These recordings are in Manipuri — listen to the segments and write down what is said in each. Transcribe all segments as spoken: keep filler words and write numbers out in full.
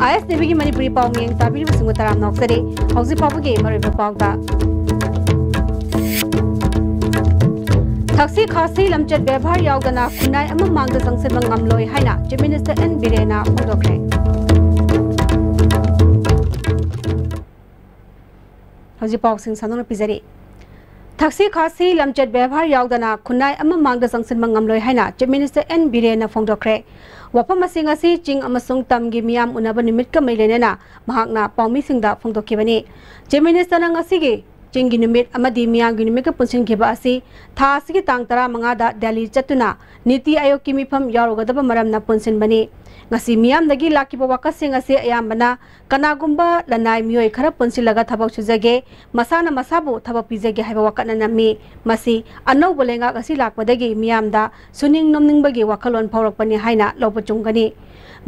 ꯑꯥꯏ ꯑꯦꯁ ꯇꯤ ꯚꯤꯒꯤ ꯃꯅꯤꯄꯨꯔꯤ ꯄꯥꯎ ꯃꯤꯌꯦꯡ ꯇꯥꯕꯤꯔꯤꯕꯁꯤꯡꯕꯨ ꯇꯔꯥꯝꯅ ꯑꯣꯛꯆꯔꯤ꯫ ꯍꯧꯖꯤꯛ ꯐꯥꯎꯕꯒꯤ ꯃꯔꯨꯑꯣꯏꯕ ꯄꯥꯎꯗ, ꯊꯛꯁꯤ ꯈꯥꯁꯤ ꯂꯝꯆꯠ ꯕꯦꯕꯥꯔ ꯌꯥꯎꯗꯅ ꯈꯨꯟꯅꯥꯏ ꯑꯃ ꯃꯥꯡꯗ ꯆꯪꯁꯤꯟꯕ ꯉꯝꯂꯣꯏ ꯍꯥꯏꯅ ꯆꯤꯐ ꯃꯤꯅꯤꯁꯇꯔ ꯑꯦꯟ ꯕꯤꯔꯦꯟꯅ ꯐꯣꯡꯗꯣꯛꯈ꯭ꯔꯦ꯫ ꯍꯧꯖꯤꯛ ꯄꯥꯎꯁꯤꯡ ꯁꯟꯗꯣꯛꯅ ꯄꯤꯖꯔꯤ꯫ ꯊꯛꯁꯤ ꯈꯥꯁꯤ ꯂꯝꯆꯠ ꯕꯦꯕꯥꯔ ꯌꯥꯎꯗꯅ ꯈꯨꯟꯅꯥꯏ ꯑꯃ ꯃꯥꯡꯗ ꯆꯪꯁꯤꯟꯕ ꯉꯝꯂꯣꯏ ꯍꯥꯏꯅ ꯆꯤꯐ ꯃꯤꯅꯤꯁꯇꯔ ꯑꯦꯟ ꯕꯤꯔꯦꯟꯅ ꯐꯣꯡꯗꯣꯛꯈ꯭ꯔꯦ꯫ ꯋꯥꯐꯝ ꯑꯁꯤ ꯉꯁꯤ ꯆꯤꯡ ꯑꯃꯁꯨꯡ ꯇꯝꯒꯤ ꯃꯤꯌꯥꯝ ꯎꯅꯕ ꯅꯨꯃꯤꯠꯀ ꯃꯔꯤ ꯂꯩꯅꯅ ꯃꯍꯥꯛꯅ ꯄꯥꯎꯃꯤꯁꯤꯡꯗ ꯐꯣꯡꯗꯣꯛꯈꯤꯕꯅꯤ꯫ ꯆꯤꯐ ꯃꯤꯅꯤꯁꯇꯔꯅ ꯉꯁꯤꯒꯤ ꯆꯤꯡꯒꯤ ꯅꯨꯃꯤꯠ ꯑꯃꯗꯤ ꯃꯤꯌꯥꯝꯒꯤ ꯅꯨꯃꯤꯠꯀ ꯄꯨꯟꯁꯤꯟꯈꯤꯕ ꯑꯁꯤ ꯊꯥ ꯑꯁꯤꯒꯤ ꯇꯥꯡ ꯇꯔꯥꯃꯉꯥꯗ ꯗꯦꯜꯂꯤ ꯆꯠꯇꯨꯅ ꯅꯤꯇꯤ ꯑꯥꯌꯣꯒꯀꯤ ꯃꯤꯐꯝ ꯌꯥꯎꯔꯨꯒꯗꯕ ꯃꯔꯝꯅ ꯄꯨꯟꯁꯤꯟꯕꯅꯤ꯫ ꯉꯁꯤ ꯃꯤꯌꯥꯝꯗꯒꯤ ꯂꯥꯛꯈꯤꯕ ꯋꯥꯀꯠꯁꯤꯡ ꯑꯁꯤ ꯑꯌꯥꯝꯕꯅ ꯀꯅꯥꯒꯨꯝꯕ ꯂꯅꯥꯏ ꯃꯤꯑꯣꯏ ꯈꯔ ꯄꯨꯟꯁꯤꯜꯂꯒ ꯊꯕꯛ ꯁꯨꯖꯒꯦ, ꯃꯁꯥꯅ ꯃꯁꯥꯕꯨ ꯊꯕꯛ ꯄꯤꯖꯒꯦ ꯍꯥꯏꯕ ꯋꯥꯀꯠꯅ ꯅꯝꯃꯤ꯫ ꯃꯁꯤ ꯑꯅꯧꯕ ꯂꯩꯉꯥꯛ ꯑꯁꯤ ꯂꯥꯛꯄꯗꯒꯤ ꯃꯤꯌꯥꯝꯗ ꯁꯨꯅꯤꯡ ꯅꯣꯝꯅꯤꯡꯕꯒꯤ ꯋꯥꯈꯜꯂꯣꯟ ꯐꯥꯎꯔꯛꯄꯅꯤ ꯍꯥꯏꯅ ꯂꯧꯕ ꯆꯨꯝꯒꯅꯤ꯫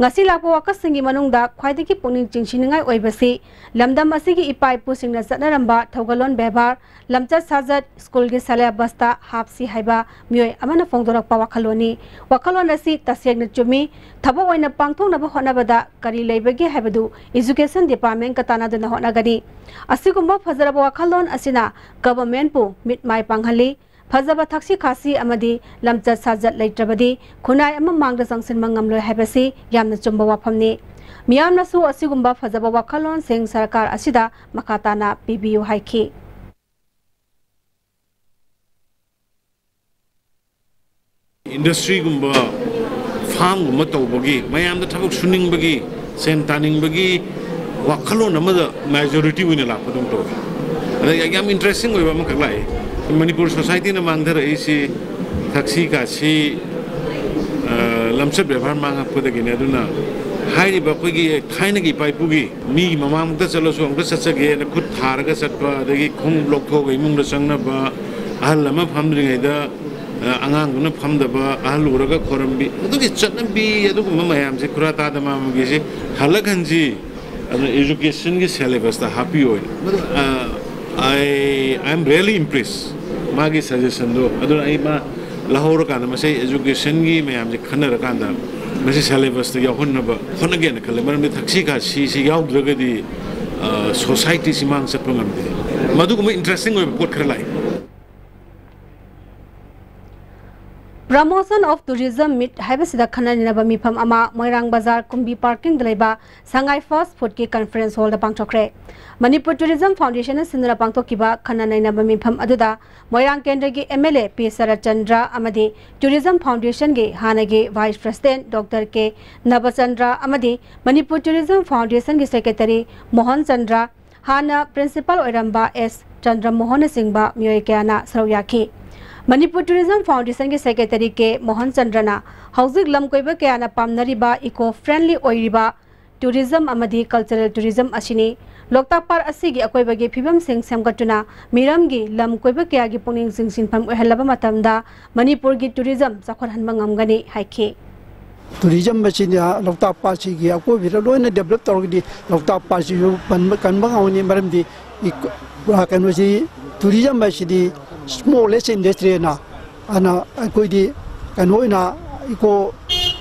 ꯉꯁꯤ ꯂꯥꯛꯄ ꯋꯥꯀꯠꯁꯤꯡꯒꯤ ꯃꯅꯨꯡꯗ ꯈ꯭ꯋꯥꯏꯗꯒꯤ ꯄꯨꯛꯅꯤꯡ ꯆꯤꯡꯁꯤꯟꯅꯤꯡꯉꯥꯏ ꯑꯣꯏꯕꯁꯤ ꯂꯝꯗꯝ ꯑꯁꯤꯒꯤ ꯏꯄꯥ ꯏꯄꯨꯁꯤꯡꯅ ꯆꯠꯅꯔꯝꯕ ꯊꯧꯒꯜꯂꯣꯟ ꯕꯦꯕꯥꯔ, ꯂꯝꯆꯠ ꯁꯥꯖꯠ ꯁ꯭ꯀꯨꯜꯒꯤ ꯁꯦꯂꯦꯕꯁꯇ ꯍꯥꯞꯁꯤ ꯍꯥꯏꯕ ꯃꯤꯑꯣꯏ ꯑꯃꯅ ꯐꯣꯡꯗꯣꯔꯛꯄ ꯋꯥꯈꯜꯂꯣꯟꯅꯤ꯫ ꯋꯥꯈꯜꯂꯣꯟ ꯑꯁꯤ ꯇꯁꯦꯡꯅ ꯆꯨꯝꯃꯤ꯫ ꯊꯕꯛ ꯑꯣꯏꯅ ꯄꯥꯡꯊꯣꯛꯅꯕ ꯍꯣꯠꯅꯕꯗ ꯀꯔꯤ ꯂꯩꯕꯒꯦ ꯍꯥꯏꯕꯗꯨ ꯏꯖꯨꯀꯦꯁꯟ ꯗꯤꯄꯥꯔꯠꯃꯦꯟꯀ ꯇꯥꯟꯅꯗꯨꯅ ꯍꯣꯠꯅꯒꯅꯤ꯫ ꯑꯁꯤꯒꯨꯝꯕ ꯐꯖꯔꯕ ꯋꯥꯈꯜꯂꯣꯟ ꯑꯁꯤꯅ ꯒꯚꯔꯟꯃꯦꯟꯠꯄꯨ ꯃꯤꯠ ꯃꯥꯏ ꯄꯥꯡꯍꯜꯂꯤ꯫ ꯐꯖꯕ ꯊꯛꯁꯤ ꯈꯥꯁꯤ ꯑꯃꯗꯤ ꯂꯝꯆꯠ ꯁꯥꯖꯠ ꯂꯩꯇ꯭ꯔꯕꯗꯤ ꯈꯨꯟꯅꯥꯏ ꯑꯃ ꯃꯥꯡꯗ ꯆꯪꯁꯤꯟꯕ ꯉꯝꯂꯣꯏ ꯍꯥꯏꯕꯁꯤ ꯌꯥꯝꯅ ꯆꯨꯝꯕ ꯋꯥꯐꯝꯅꯤ꯫ ꯃꯤꯌꯥꯝꯅꯁꯨ ꯑꯁꯤꯒꯨꯝꯕ ꯐꯖꯕ ꯋꯥꯈꯜꯂꯣꯟꯁꯤꯡ ꯁꯔꯀꯥꯔ ꯑꯁꯤꯗ ꯃꯈꯥ ꯇꯥꯅ ꯄꯤꯕꯤꯌꯨ ꯍꯥꯏꯈꯤ꯫ ꯏꯟꯗꯁꯇ꯭ꯔꯤꯒꯨꯝꯕ, ꯐꯥꯔꯝꯒꯨꯝꯕ ꯇꯧꯕꯒꯤ, ꯃꯌꯥꯝꯗ ꯊꯕꯛ ꯁꯨꯅꯤꯡꯕꯒꯤ, ꯁꯦꯟ ꯇꯥꯅꯤꯡꯕꯒꯤ ꯋꯥꯈꯜꯂꯣꯟ ꯑꯃꯗ ꯃꯦꯖꯣꯔꯤꯇꯤ ꯑꯣꯏꯅ ꯂꯥꯛꯄꯗꯧꯅ ꯇꯧꯋꯤ꯫ ꯑꯗ ꯌꯥꯝ ꯏꯟꯇꯔꯦꯁꯇꯤꯡ ꯑꯣꯏꯕ ꯑꯃꯈꯛ ꯂꯥꯛꯑꯦ꯫ ꯃꯅꯤꯄꯨꯔ ꯁꯣꯁꯥꯏꯇꯤꯅ ꯃꯥꯡꯊꯔꯛꯏꯁꯤ ꯊꯛꯁꯤ ꯈꯥꯁꯤ, ꯑ, ꯂꯝꯆꯠ ꯕꯦꯕꯥꯔ ꯃꯥꯡꯉꯛꯄꯗꯒꯤꯅꯤ꯫ ꯑꯗꯨꯅ ꯍꯥꯏꯔꯤꯕ ꯑꯩꯈꯣꯏꯒꯤ ꯊꯥꯏꯅꯒꯤ ꯏꯄꯥ ꯏꯄꯨꯒꯤ ꯃꯤꯒꯤ ꯃꯃꯥꯡꯃꯛꯇ ꯆꯠꯂꯁꯨ ꯑꯃꯨꯛꯇ ꯆꯠꯆꯒꯦꯅ ꯈꯨꯠ ꯊꯥꯔꯒ ꯆꯠꯄ, ꯑꯗꯒꯤ ꯈꯣꯡꯎꯞ ꯂꯧꯊꯣꯛꯑꯒ ꯏꯃꯨꯡꯗ ꯆꯪꯅꯕ, ꯑꯍꯜ ꯑꯃ ꯐꯝꯗ꯭ꯔꯤꯉꯩꯗ, ꯑ, ꯑꯉꯥꯡꯗꯨꯅ ꯐꯝꯗꯕ, ꯑꯍꯜ ꯎꯔꯒ ꯈꯣꯏꯔꯝꯕꯤ, ꯑꯗꯨꯒꯤ ꯆꯠꯅꯕꯤ, ꯑꯗꯨꯒꯨꯝꯕ ꯃꯌꯥꯝꯁꯦ ꯈꯨꯔꯥ ꯇꯥꯗ ꯃꯥꯃꯒꯤꯁꯦ ꯍꯜꯂꯛꯍꯟꯁꯤ꯫ ꯑꯗꯨꯅ ꯏꯖꯨꯀꯦꯁꯟꯒꯤ ꯁꯦꯂꯦꯕꯁꯇ ꯍꯥꯞꯄꯤꯌꯣ꯫ ꯃꯗꯨ, ꯑ, I, I am really impressed, ꯃꯥꯒꯤ ꯁꯖꯦꯁꯟꯗꯣ꯫ ꯑꯗꯨꯅ ꯑꯩ ꯃꯥ ꯂꯧꯍꯧꯔꯀꯥꯟꯗ ꯃꯁꯤ ꯏꯖꯨꯀꯦꯁꯟꯒꯤ ꯃꯌꯥꯝꯁꯦ ꯈꯟꯅꯔꯀꯥꯟꯗ ꯃꯁꯤ ꯁꯦꯂꯦꯕꯁꯇ ꯌꯥꯎꯍꯟꯅꯕ ꯍꯣꯠꯅꯒꯦꯅ ꯈꯜꯂꯦ꯫ ꯃꯔꯝꯗꯤ ꯊꯛꯁꯤ ꯈꯥꯁꯤꯁꯤ ꯌꯥꯎꯗ꯭ꯔꯒꯗꯤ, ꯑ, ꯁꯣꯁꯥꯏꯇꯤꯁꯤ ꯃꯥꯡ ꯆꯠꯄ ꯉꯝꯗꯦ꯫ ꯃꯗꯨꯒꯨꯝꯕ ꯏꯟꯇꯔꯦꯁꯇꯤꯡ ꯑꯣꯏꯕ ꯄꯣꯠ ꯈꯔ ꯂꯥꯛꯏ꯫ Promotion of Tourism Meet ꯍꯥꯏꯕꯁꯤꯗ ꯈꯟꯅ ꯅꯩꯅꯕ ꯃꯤꯐꯝ ꯑꯃ ꯃꯣꯏꯔꯥꯡ ꯕꯖꯥꯔ ꯀꯨꯝꯕꯤ ꯄꯥꯔꯀꯤꯡꯗ ꯂꯩꯕ ꯁꯉꯥꯏ ꯐꯥꯁ ꯐꯨꯗꯀꯤ ꯀꯟꯐꯔꯦꯟꯁ ꯍꯣꯜꯗ ꯄꯥꯡꯊꯣꯛꯈ꯭ꯔꯦ꯫ ꯃꯅꯤꯄꯨꯔ ꯇꯨꯔꯤꯖꯝ ꯐꯥꯎꯟꯗꯦꯁꯟꯅ ꯁꯤꯟꯗꯨꯅ ꯄꯥꯡꯊꯣꯛꯈꯤꯕ ꯈꯟꯅ ꯅꯩꯅꯕ ꯃꯤꯐꯝ ꯑꯗꯨꯗ ꯃꯣꯏꯔꯥꯡ ꯀꯦꯟꯗ꯭ꯔꯒꯤ ꯑꯦꯝ ꯑꯦꯜ ꯑꯦ ꯄꯤ ꯁꯔꯠꯆꯟꯗ꯭ꯔ ꯑꯃꯗꯤ ꯇꯨꯔꯤꯖꯝ ꯐꯥꯎꯟꯗꯦꯁꯟꯒꯤ ꯍꯥꯟꯅꯒꯤ ꯚꯥꯏꯁ ꯄ꯭ꯔꯁꯤꯗꯦꯟꯠ ꯗꯣꯛꯇꯔ ꯀꯦ ꯅꯕꯆꯟꯗ꯭ꯔ ꯑꯃꯗꯤ ꯃꯅꯤꯄꯨꯔ ꯇꯨꯔꯤꯖꯝ ꯐꯥꯎꯟꯗꯦꯁꯟꯒꯤ ꯁꯦꯀ꯭ꯔꯦꯇꯔꯤ ꯃꯣꯍꯟ ꯆꯟꯗ꯭ꯔ, ꯍꯥꯟꯅ ꯄ꯭ꯔꯤꯟꯁꯤꯄꯥꯜ ꯑꯣꯏꯔꯝꯕ ꯑꯦꯁ ꯆꯟꯗ꯭ꯔꯃꯣꯍꯟꯅꯆꯤꯡꯕ ꯃꯤꯑꯣꯏ ꯀꯌꯥꯅ ꯁꯔꯨꯛ ꯌꯥꯈꯤ꯫ ꯃꯅꯤꯄꯨꯔ ꯇꯨꯔꯤꯖꯝ ꯐꯥꯎꯟꯗꯦꯁꯟꯒꯤ ꯁꯦꯀ꯭ꯔꯦꯇꯔꯤ ꯀꯦ ꯃꯣꯍꯟ ꯆꯟꯗ꯭ꯔꯅ ꯍꯧꯖꯤꯛ ꯂꯝ ꯀꯣꯏꯕ ꯀꯌꯥꯅ ꯄꯥꯝꯅꯔꯤꯕ ꯏꯀꯣ ꯐ꯭ꯔꯦꯟꯂꯤ ꯑꯣꯏꯔꯤꯕ ꯇꯨꯔꯤꯖꯝ ꯑꯃꯗꯤ ꯀꯜꯆꯔꯦꯜ ꯇꯨꯔꯤꯖꯝ ꯑꯁꯤꯅꯤ꯫ ꯂꯣꯛꯇꯥꯛ ꯄꯥꯠ ꯑꯁꯤꯒꯤ ꯑꯀꯣꯏꯕꯒꯤ ꯐꯤꯕꯝꯁꯤꯡ ꯁꯦꯝꯒꯠꯇꯨꯅ ꯃꯤꯔꯝꯒꯤ ꯂꯝ ꯀꯣꯏꯕ ꯀꯌꯥꯒꯤ ꯄꯨꯛꯅꯤꯡ ꯆꯤꯡꯁꯤꯟꯐꯝ ꯑꯣꯏꯍꯜꯂꯕ ꯃꯇꯝꯗ ꯃꯅꯤꯄꯨꯔꯒꯤ ꯇꯨꯔꯤꯖꯝ ꯆꯥꯎꯈꯠꯍꯟꯕ ꯉꯝꯒꯅꯤ ꯍꯥꯏꯈꯤ꯫ ꯇꯨꯔꯤꯖꯝ ꯑꯁꯤꯅ ꯂꯣꯛꯇꯥꯛ ꯄꯥꯠꯁꯤꯒꯤ ꯑꯀꯣꯏꯕꯗ ꯂꯣꯏꯅ ꯗꯦꯕꯂꯞ ꯇꯧꯔꯒꯗꯤ ꯂꯣꯛꯇꯥꯛ ꯄꯥꯠꯁꯤꯁꯨ ꯀꯟꯕ, ꯀꯟꯕ ꯉꯝꯒꯅꯤ꯫ ꯃꯔꯝꯗꯤ ꯏꯀꯣ-, ꯀꯩꯅꯣꯁꯤ, ꯇꯨꯔꯤꯖꯝ ꯍꯥꯏꯁꯤꯗꯤ ꯁ꯭ꯃꯣꯂꯦꯁ ꯏꯟꯗꯁꯇ꯭ꯔꯤꯅ, ꯑꯗꯨꯅ ꯑꯩꯈꯣꯏꯗꯤ ꯀꯩꯅꯣ ꯑꯣꯏꯅ ꯏꯀꯣ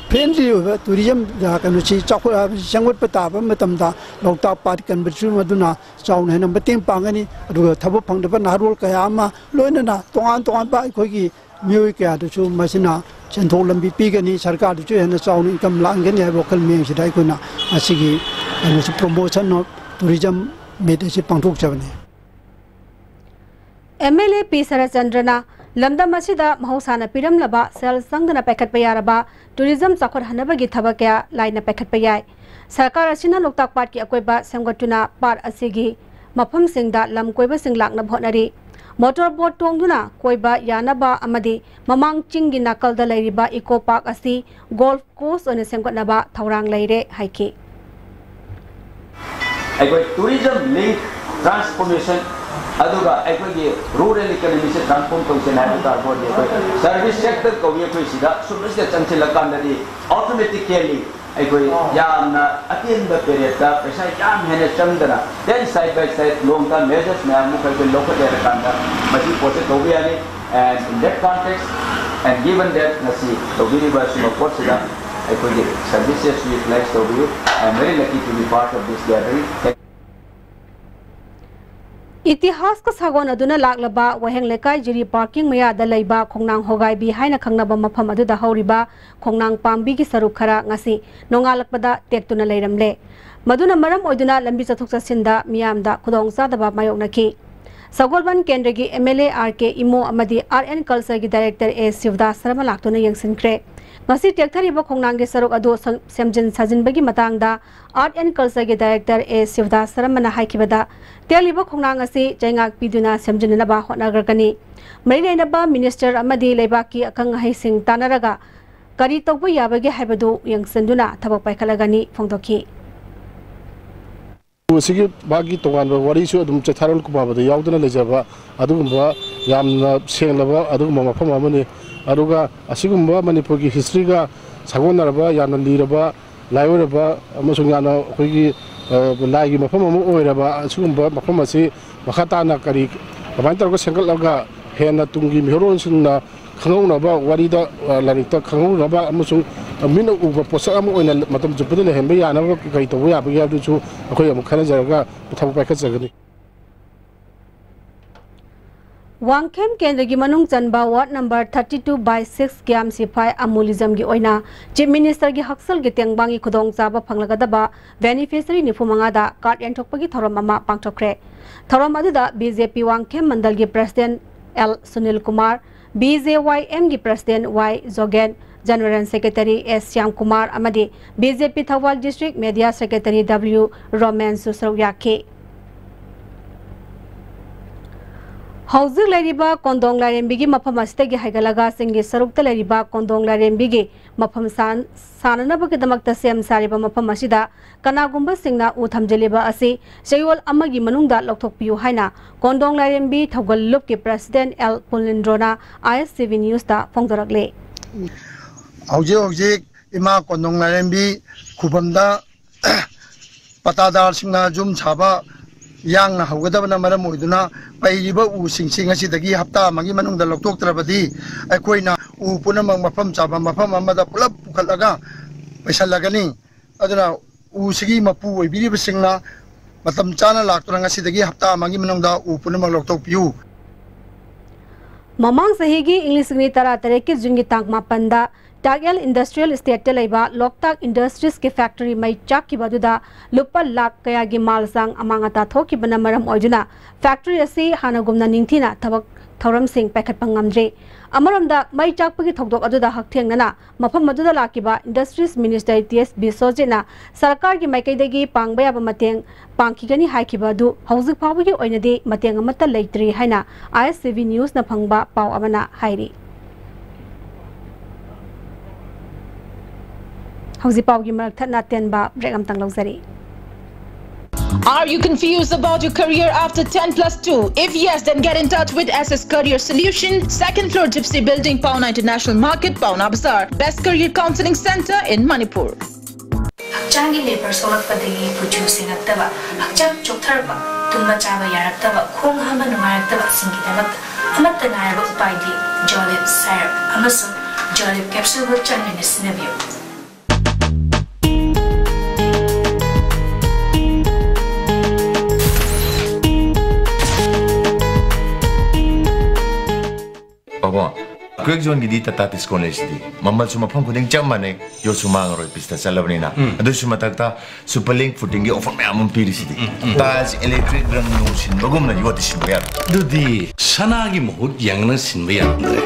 ꯐ꯭ꯔꯦꯟꯂꯤ ꯑꯣꯏꯕ ꯇꯨꯔꯤꯖꯝ, ꯀꯩꯅꯣꯁꯤ ꯆꯥꯎꯈꯠ-, ꯁꯦꯝꯒꯠꯄ ꯇꯥꯕ ꯃꯇꯝꯗ ꯂꯣꯛꯇꯥꯛ ꯄꯥꯠ ꯀꯟꯕꯗꯁꯨ ꯃꯗꯨꯅ ꯆꯥꯎꯅ ꯍꯦꯟꯅ ꯃꯇꯦꯡ ꯄꯥꯡꯒꯅꯤ꯫ ꯑꯗꯨꯒ ꯊꯕꯛ ꯐꯪꯗꯕ ꯅꯍꯥꯔꯣꯜ ꯀꯌꯥ ꯑꯃ, ꯂꯣꯏꯅꯅ ꯇꯣꯉꯥꯟ ꯇꯣꯉꯥꯟꯕ ꯑꯩꯈꯣꯏꯒꯤ ꯃꯤꯑꯣꯏ ꯀꯌꯥꯗꯁꯨ ꯃꯁꯤꯅ ꯁꯦꯟꯊꯣꯛ ꯂꯝꯕꯤ ꯄꯤꯒꯅꯤ, ꯁꯔꯀꯥꯔꯗꯁꯨ ꯍꯦꯟꯅ ꯆꯥꯎꯅ ꯏꯟꯀꯝ ꯂꯥꯛꯍꯟꯒꯅꯤ ꯍꯥꯏꯕ ꯋꯥꯈꯜ ꯃꯤꯠꯌꯦꯡꯁꯤꯗ ꯑꯩꯈꯣꯏꯅ ꯉꯁꯤꯒꯤ ꯀꯩꯅꯣꯁꯤ, ꯄ꯭ꯔꯣꯃꯣꯁꯟ ꯑꯣꯐ ꯇꯨꯔꯤꯖꯝ ꯃꯤꯠ ꯑꯁꯤ ꯄꯥꯡꯊꯣꯛꯆꯕꯅꯤ꯫ ꯑꯦꯝ ꯑꯦꯜ ꯑꯦ ꯄꯤ ꯁꯔꯠꯆꯟꯗ꯭ꯔꯅ ꯂꯝꯗꯝ ꯑꯁꯤꯗ ꯃꯍꯧꯁꯥꯅ ꯄꯤꯔꯝꯂꯕ ꯁꯦꯜ ꯆꯪꯗꯅ ꯄꯥꯏꯈꯠꯄ ꯌꯥꯔꯕ ꯇꯨꯔꯤꯖꯝ ꯆꯥꯎꯈꯠꯍꯟꯅꯕꯒꯤ ꯊꯕꯛ ꯀꯌꯥ ꯂꯥꯏꯅ ꯄꯥꯏꯈꯠꯄ ꯌꯥꯏ꯫ ꯁꯔꯀꯥꯔ ꯑꯁꯤꯅ ꯂꯣꯛꯇꯥꯛ ꯄꯥꯠꯀꯤ ꯑꯀꯣꯏꯕ ꯁꯦꯝꯒꯠꯇꯨꯅ ꯄꯥꯠ ꯑꯁꯤꯒꯤ ꯃꯐꯝꯁꯤꯡꯗ ꯂꯝ ꯀꯣꯏꯕꯁꯤꯡ ꯂꯥꯛꯅꯕ ꯍꯣꯠꯅꯔꯤ꯫ ꯃꯣꯇꯣꯔ ꯕꯣꯠ ꯇꯣꯡꯗꯨꯅ ꯀꯣꯏꯕ ꯌꯥꯅꯕ ꯑꯃꯗꯤ ꯃꯃꯥꯡ ꯆꯤꯡꯒꯤ ꯅꯥꯀꯜꯗ ꯂꯩꯔꯤꯕ ꯏꯀꯣ ꯄꯥꯔꯛ ꯑꯁꯤ ꯒꯣꯜꯐ ꯀꯣꯔꯁ ꯑꯣꯏꯅ ꯁꯦꯝꯒꯠꯅꯕ ꯊꯧꯔꯥꯡ ꯂꯩꯔꯦ ꯍꯥꯏꯈꯤ꯫ ꯑꯩꯈꯣꯏ ꯇꯨꯔꯤꯖꯝ ꯂꯤꯡ ꯇ꯭ꯔꯥꯟꯁꯐꯣꯔꯃꯦꯁꯟ, ꯑꯗꯨꯒ ꯑꯩꯈꯣꯏꯒꯤ ꯔꯨꯔꯦꯜ ꯏꯀꯣꯅꯣꯃꯤꯁꯦ ꯇ꯭ꯔꯥꯟꯁꯐꯣꯔꯝ ꯇꯧꯁꯦ ꯍꯥꯏꯕ ꯇꯥꯔꯒꯗꯤ, ꯑꯩꯈꯣꯏ ꯁꯔꯚꯤꯁ ꯁꯦꯛꯇꯔ ꯀꯧꯏ꯫ ꯑꯩꯈꯣꯏ ꯁꯤꯗ ꯁꯨꯝꯕꯁꯤꯗ ꯆꯪꯁꯤꯜꯂꯀꯥꯟꯗꯗꯤ ꯑꯣꯇꯣꯃꯦꯇꯤꯀꯦꯜꯂꯤ ꯑꯩꯈꯣꯏ ꯌꯥꯝꯅ ꯑꯇꯦꯟꯕ ꯄꯦꯔꯦꯠꯇ ꯄꯩꯁꯥ ꯌꯥꯝ ꯍꯦꯟꯅ ꯆꯪꯗꯅ, then side by side long term measures ꯃꯌꯥꯝ ꯑꯃ ꯑꯩꯈꯣꯏ ꯂꯧꯈꯠꯂꯦ ꯍꯥꯏꯔꯀꯥꯟꯗ ꯃꯁꯤ ꯄꯣꯠꯁꯦ ꯇꯧꯕ ꯌꯥꯅꯤ꯫ And in that context, and given that ꯉꯁꯤ ꯇꯧꯕꯤꯔꯤꯕ ꯁꯤꯒꯨꯝꯕ ꯄꯣꯠꯁꯤꯗ ꯑꯩꯈꯣꯏꯒꯤ services utilize ꯇꯧꯕꯤꯌꯨ꯫ I am very lucky to be part of this gathering. ꯏꯇꯤꯍꯥꯁꯀ ꯁꯥꯒꯣꯟꯅꯗꯨꯅ ꯂꯥꯛꯂꯕ ꯋꯥꯍꯦꯡ ꯂꯩꯀꯥꯏ ꯖꯤꯔꯤ ꯄꯥꯔꯀꯤꯡ ꯃꯌꯥꯗ ꯂꯩꯕ ꯈꯣꯡꯅꯥꯡ ꯍꯣꯒꯥꯏꯕꯤ ꯍꯥꯏꯅ ꯈꯪꯅꯕ ꯃꯐꯝ ꯑꯗꯨꯗ ꯍꯧꯔꯤꯕ ꯈꯣꯡꯅꯥꯡ ꯄꯥꯝꯕꯤꯒꯤ ꯁꯔꯨꯛ ꯈꯔ ꯉꯁꯤ ꯅꯣꯡꯉꯥꯜꯂꯛꯄꯗ ꯇꯦꯛꯇꯨꯅ ꯂꯩꯔꯝꯂꯦ꯫ ꯃꯗꯨꯅ ꯃꯔꯝ ꯑꯣꯏꯗꯨꯅ ꯂꯝꯕꯤ ꯆꯠꯊꯣꯛ ꯆꯠꯁꯤꯟꯗ ꯃꯤꯌꯥꯝꯗ ꯈꯨꯗꯣꯡꯆꯥꯗꯕ ꯃꯥꯌꯣꯛꯅꯈꯤ꯫ ꯁꯒꯣꯜꯕꯟ ꯀꯦꯟꯗ꯭ꯔꯒꯤ ꯑꯦꯝ ꯑꯦꯜ ꯑꯦ ꯑꯥꯔ ꯀꯦ ꯏꯃꯣ ꯑꯃꯗꯤ ꯑꯥꯔꯠ ꯑꯦꯟ ꯀꯜꯆꯔꯒꯤ ꯗꯥꯏꯔꯦꯛꯇꯔ ꯑꯦ ꯁꯤꯕꯗꯥꯁ ꯁꯔꯃ ꯂꯥꯛꯇꯨꯅ ꯌꯦꯡꯁꯤꯟꯈ꯭ꯔꯦ꯫ ꯉꯁꯤ ꯇꯦꯛꯊꯔꯤꯕ ꯈꯣꯡꯅꯥꯡꯒꯤ ꯁꯔꯨꯛ ꯑꯗꯨ ꯁꯦꯝ-, ꯁꯦꯝꯖꯤꯟ ꯁꯥꯖꯤꯟꯕꯒꯤ ꯃꯇꯥꯡꯗ ꯑꯥꯔꯠ ꯑꯦꯟ ꯀꯜꯆꯔꯒꯤ ꯗꯥꯏꯔꯦꯛꯇꯔ ꯑꯦ ꯁꯤꯕꯗꯥꯁ ꯁꯔꯃꯅ ꯍꯥꯏꯈꯤꯕꯗ, ꯇꯦꯛꯂꯤꯕ ꯈꯣꯡꯅꯥꯡ ꯑꯁꯤ ꯆꯩꯉꯥꯛ ꯄꯤꯗꯨꯅ ꯁꯦꯝꯖꯤꯟꯅꯅꯕ ꯍꯣꯠꯅꯈ꯭ꯔꯒꯅꯤ꯫ ꯃꯔꯤ ꯂꯩꯅꯕ ꯃꯤꯅꯤꯁꯇꯔ ꯑꯃꯗꯤ ꯂꯩꯕꯥꯛꯀꯤ ꯑꯈꯪ ꯑꯍꯩꯁꯤꯡ ꯇꯥꯟꯅꯔꯒ ꯀꯔꯤ ꯇꯧꯕ ꯌꯥꯕꯒꯦ ꯍꯥꯏꯕꯗꯨ ꯌꯦꯡꯁꯤꯟꯗꯨꯅ ꯊꯕꯛ ꯄꯥꯏꯈꯠꯂꯒꯅꯤ ꯐꯣꯡꯗꯣꯛꯈꯤ꯫ ꯑꯁꯤꯒꯤ ꯃꯥꯒꯤ ꯇꯣꯉꯥꯟꯕ ꯋꯥꯔꯤꯁꯨ ꯑꯗꯨꯝ ꯆꯩꯊꯥꯔꯣꯜ ꯀꯨꯃꯥꯕꯗ ꯌꯥꯎꯗꯨꯅ ꯂꯩꯖꯕ ꯑꯗꯨꯒꯨꯝꯕ ꯌꯥꯝꯅ ꯁꯦꯡꯂꯕ ꯑꯗꯨꯒꯨꯝꯕ ꯃꯐꯝ ꯑꯃꯅꯤ꯫ ꯑꯗꯨꯒ ꯑꯁꯤꯒꯨꯝꯕ ꯃꯅꯤꯄꯨꯔꯒꯤ historyꯒ ꯁꯥꯒꯣꯟꯅꯔꯕ, ꯌꯥꯝꯅ ꯂꯤꯔꯕ, ꯂꯥꯏꯑꯣꯏꯔꯕ ꯑꯃꯁꯨꯡ ꯌꯥꯝꯅ ꯑꯩꯈꯣꯏꯒꯤ, ꯑ, ꯂꯥꯏꯒꯤ ꯃꯐꯝ ꯑꯃ ꯑꯣꯏꯔꯕ ꯑꯁꯤꯒꯨꯝꯕ ꯃꯐꯝ ꯑꯁꯤ ꯃꯈꯥ ꯇꯥꯅ ꯀꯔꯤ, ꯀꯃꯥꯏꯅ ꯇꯧꯔꯒ ꯁꯦꯝꯒꯠꯂꯒ ꯍꯦꯟꯅ ꯇꯨꯡꯒꯤ ꯃꯤꯍꯧꯔꯣꯜꯁꯤꯡꯅ ꯈꯪꯍꯧꯅꯕ, ꯋꯥꯔꯤꯗ, ꯑ, ꯂꯥꯏꯔꯤꯛꯇ ꯈꯪꯍꯧꯅꯕ ꯑꯃꯁꯨꯡ ꯃꯤꯠꯅ ꯎꯕ ꯄꯣꯠꯁꯛ ꯑꯃ ꯑꯣꯏꯅ ꯃꯇꯝ ꯆꯨꯞꯄꯗ ꯂꯩꯍꯟꯕ ꯌꯥꯅꯕ ꯀꯔꯤ ꯇꯧꯕ ꯌꯥꯕꯒꯦ ꯍꯥꯏꯕꯗꯨꯁꯨ ꯑꯩꯈꯣꯏ ꯑꯃꯨꯛ ꯈꯟꯅꯖꯔꯒ ꯊꯕꯛ ꯄꯥꯏꯈꯠꯆꯒꯅꯤ꯫ ꯋꯥꯡꯈꯦꯝ ꯀꯦꯟꯗ꯭ꯔꯒꯤ ꯃꯅꯨꯡ ꯆꯟꯕ ward number thirty two by six ꯀ꯭ꯌꯥꯝ ꯁꯤꯐꯥꯏ ꯑꯃꯨꯂꯤꯖꯝꯒꯤ ꯑꯣꯏꯅ Chief Ministerꯒꯤ ꯍꯛꯁꯦꯜꯒꯤ ꯇꯦꯡꯕꯥꯡꯒꯤ ꯈꯨꯗꯣꯡꯆꯥꯕ ꯐꯪꯂꯒꯗꯕ beneficiary ꯅꯤꯐꯨ ꯃꯉꯥꯗ card ꯌꯦꯟꯊꯣꯛꯄꯒꯤ ꯊꯧꯔꯝ ꯑꯃ ꯄꯥꯡꯊꯣꯛꯈ꯭ꯔꯦ꯫ ꯊꯧꯔꯝ ꯑꯗꯨꯗ B J P Wangkhem ꯃꯟꯗꯜꯒꯤ President L Sunil Kumar, B J Y Mꯒꯤ President Y ꯖꯣꯒꯦꯟ, General Secretary S Shyam Kumar ꯑꯃꯗꯤ B J P Thoubal District Media Secretary W ꯔꯣꯃꯦꯟꯁꯨ ꯁꯔꯨꯛ ꯌꯥꯈꯤ꯫ ꯍꯧꯖꯤꯛ ꯂꯩꯔꯤꯕ ꯀꯣꯟꯗꯣꯡ ꯂꯥꯏꯔꯦꯝꯕꯤꯒꯤ ꯃꯐꯝ ꯑꯁꯤꯗꯒꯤ ꯍꯥꯏꯒꯠꯂꯒ ꯆꯤꯡꯒꯤ ꯁꯔꯨꯛꯇ ꯂꯩꯔꯤꯕ ꯀꯣꯟꯗꯣꯡ ꯂꯥꯏꯔꯦꯝꯕꯤꯒꯤ ꯃꯐꯝ ꯁꯥꯟ-, ꯁꯥꯟꯅꯅꯕꯒꯤꯗꯃꯛꯇ ꯁꯦꯝ ꯁꯥꯔꯤꯕ ꯃꯐꯝ ꯑꯁꯤꯗ ꯀꯅꯥꯒꯨꯝꯕꯁꯤꯡꯅ ꯎ ꯊꯝꯖꯤꯜꯂꯤꯕ ꯑꯁꯤ ꯆꯌꯣꯜ ꯑꯃꯒꯤ ꯃꯅꯨꯡꯗ ꯂꯧꯊꯣꯛꯄꯤꯌꯨ ꯍꯥꯏꯅ ꯀꯣꯟꯗꯣꯡ ꯂꯥꯏꯔꯦꯝꯕꯤ ꯊꯧꯒꯜ ꯂꯨꯞꯀꯤ President L ꯄꯨꯂꯤꯟꯗ꯭ꯔꯣꯅ I S T V Newsꯇ ꯐꯣꯡꯗꯣꯔꯛꯂꯤ꯫ ꯍꯧꯖꯤꯛ ꯍꯧꯖꯤꯛ ꯏꯃꯥ ꯀꯣꯟꯗꯣꯡ ꯂꯥꯏꯔꯦꯝꯕꯤ ꯈꯨꯕꯝꯗ ꯄꯇꯥꯗꯥꯔꯁꯤꯡꯅ ꯌꯨꯝ ꯁꯥꯕ ꯌꯥꯡꯅ ꯍꯧꯒꯗꯕꯅ ꯃꯔꯝ ꯑꯣꯏꯗꯨꯅ ꯄꯩꯔꯤꯕ ꯎꯁꯤꯡꯁꯤ ꯉꯁꯤꯗꯒꯤ ꯍꯞꯇꯥ ꯑꯃꯒꯤ ꯃꯅꯨꯡꯗ ꯂꯧꯊꯣꯛꯇ꯭ꯔꯕꯗꯤ ꯑꯩꯈꯣꯏꯅ ꯎ ꯄꯨꯝꯅꯃꯛ ꯃꯐꯝ ꯆꯥꯕ ꯃꯐꯝ ꯑꯃꯗ ꯄꯨꯂꯞ ꯄꯨꯈꯠꯂꯒ ꯄꯩꯁꯜꯂꯒꯅꯤ꯫ ꯑꯗꯨꯅ ꯎꯁꯤꯒꯤ ꯃꯄꯨ ꯑꯣꯏꯕꯤꯔꯤꯕꯁꯤꯡꯅ ꯃꯇꯝ ꯆꯥꯅ ꯂꯥꯛꯇꯨꯅ ꯉꯁꯤꯗꯒꯤ ꯍꯞꯇꯥ ꯑꯃꯒꯤ ꯃꯅꯨꯡꯗ ꯎ ꯄꯨꯝꯅꯃꯛ ꯂꯧꯊꯣꯛꯄꯤꯌꯨ꯫ ꯃꯃꯥꯡ ꯆꯍꯤꯒꯤ ꯏꯪ ꯂꯤꯁꯤꯡ ꯑꯅꯤ ꯇꯔꯥꯇꯔꯦꯠꯀꯤ ꯖꯨꯟꯒꯤ ꯇꯥꯡ ꯃꯥꯄꯟꯗ ꯇꯥꯛꯌꯦꯜ ꯏꯟꯗꯁꯇ꯭ꯔꯤꯌꯦꯜ ꯏꯁꯇꯦꯠꯇ ꯂꯩꯕ ꯂꯣꯛꯇꯥꯛ ꯏꯟꯗꯁꯇ꯭ꯔꯤꯁꯀꯤ ꯐꯦꯛꯇꯔꯤ ꯃꯩ ꯆꯥꯛꯈꯤꯕ ꯑꯗꯨꯗ ꯂꯨꯄꯥ ꯂꯥꯈ ꯀꯌꯥꯒꯤ ꯃꯥꯜ ꯆꯥꯡ ꯑꯃꯥꯡ ꯑꯇꯥ ꯊꯣꯛꯈꯤꯕꯅ ꯃꯔꯝ ꯑꯣꯏꯗꯨꯅ ꯐꯦꯛꯇꯔꯤ ꯑꯁꯤ ꯍꯥꯟꯅꯒꯨꯝꯅ ꯅꯤꯡꯊꯤꯅ ꯊꯕꯛ ꯊꯧꯔꯝꯁꯤꯡ ꯄꯥꯏꯈꯠꯄ ꯉꯝꯗ꯭ꯔꯤ꯫ ꯑꯃꯔꯣꯝꯗ ꯃꯩ ꯆꯥꯛꯄꯒꯤ ꯊꯧꯗꯣꯛ ꯑꯗꯨꯗ ꯍꯛꯊꯦꯡꯅꯅ ꯃꯐꯝ ꯑꯗꯨꯗ ꯂꯥꯛꯈꯤꯕ ꯏꯟꯗꯁꯇ꯭ꯔꯤꯁ ꯃꯤꯅꯤꯁꯇꯔ ꯇꯤ ꯑꯦꯁ ꯕꯤꯁ꯭ꯋꯖꯤꯠꯅ ꯁꯔꯀꯥꯔꯒꯤ ꯃꯥꯏꯀꯩꯗꯒꯤ ꯄꯥꯡꯕ ꯌꯥꯕ ꯃꯇꯦꯡ ꯄꯥꯡꯈꯤꯒꯅꯤ ꯍꯥꯏꯈꯤꯕ ꯑꯗꯨ ꯍꯧꯖꯤꯛ ꯐꯥꯎꯕꯒꯤ ꯑꯣꯏꯅꯗꯤ ꯃꯇꯦꯡ ꯑꯃꯠꯇ ꯂꯩꯇ꯭ꯔꯤ ꯍꯥꯏꯅ ꯑꯥꯏ ꯑꯦꯁ ꯁꯤ ꯚꯤ ꯅ꯭ꯌꯨꯁꯅ ꯐꯪꯕ ꯄꯥꯎ ꯑꯃꯅ ꯍꯥꯏꯔꯤ꯫ ꯍꯧꯖꯤꯛ ꯄꯥꯎꯒꯤ ꯃꯔꯛ ꯊꯠꯅ ꯇꯦꯟꯕ ꯕ꯭ꯔꯦꯛ ꯑꯃꯇꯪ ꯂꯧꯖꯔꯤ꯫ Are you confused about your career after ten plus two? If yes, then get in touch with S S Career Solution, second floor Gypsy Building, Paona International Market, Paona Bazaar. Best career counseling center in Manipur. ꯍꯛꯆꯥꯡꯒꯤ ꯂꯦꯕꯔ ꯁꯣꯛꯂꯛꯄꯗꯒꯤ ꯀꯨꯆꯨ ꯁꯦꯡꯉꯛꯇꯕ, ꯍꯛꯆꯥꯡ ꯆꯣꯛꯊꯔꯛꯄ, ꯇꯨꯝꯕ ꯆꯥꯕ ꯌꯥꯔꯛꯇꯕꯁꯤꯡꯒꯤꯗꯃꯛꯇ ꯑꯃꯠꯇ ꯉꯥꯏꯔꯕ ꯎꯄꯥꯏꯗꯤ ꯖꯣꯂꯤꯞ ꯁꯥꯏꯔꯞ ꯑꯃꯁꯨꯡ ꯖꯣꯂꯤꯞ ꯀꯦꯞꯁꯨꯜꯕꯨ ꯆꯥꯡ ꯅꯥꯏꯅ ꯁꯤꯖꯤꯟꯅꯕꯤꯌꯨ꯫ ꯄꯥꯕꯨꯡ, ꯀ꯭ꯔꯦꯛ ꯖꯣꯟꯒꯤꯗꯤ ꯇꯥꯇꯥ ꯇꯤꯁꯀꯣꯟ ꯂꯩꯁꯤꯗꯤ꯫ ꯃꯃꯜꯁꯨ ꯃꯐꯝ ꯈꯨꯗꯤꯡ ꯆꯞ ꯃꯥꯟꯅꯩ, ꯌꯣꯠꯁꯨ ꯃꯥꯡꯉꯔꯣꯏ, ꯄꯤꯁꯇ ꯆꯠꯂꯕꯅꯤꯅ꯫ ꯎꯝ꯫ ꯑꯗꯨꯁꯨ ꯃꯊꯛꯇ ꯁꯨꯄꯔ ꯂꯤꯡ ꯐꯨꯇꯤꯡꯒꯤ ꯑꯣꯐꯔ ꯃꯌꯥꯝ ꯑꯃ ꯄꯤꯔꯤꯁꯤꯗꯤ꯫ ꯎꯝ, ꯎꯝ, ꯎꯝ꯫ ꯇꯥꯏꯜꯁ, ꯏꯂꯦꯛꯇ꯭ꯔꯤꯛ ꯔꯪ ꯅꯨꯡ ꯁꯤꯟꯕꯒꯨꯝꯅ ꯌꯣꯠꯇꯤ ꯁꯤꯟꯕ ꯌꯥꯔꯣꯏ꯫ ꯑꯗꯨꯗꯤ ꯁꯅꯥꯒꯤ ꯃꯍꯨꯠ ꯌꯥꯡꯅ ꯁꯤꯟꯕ ꯌꯥꯔꯝꯗ꯭ꯔꯦ꯫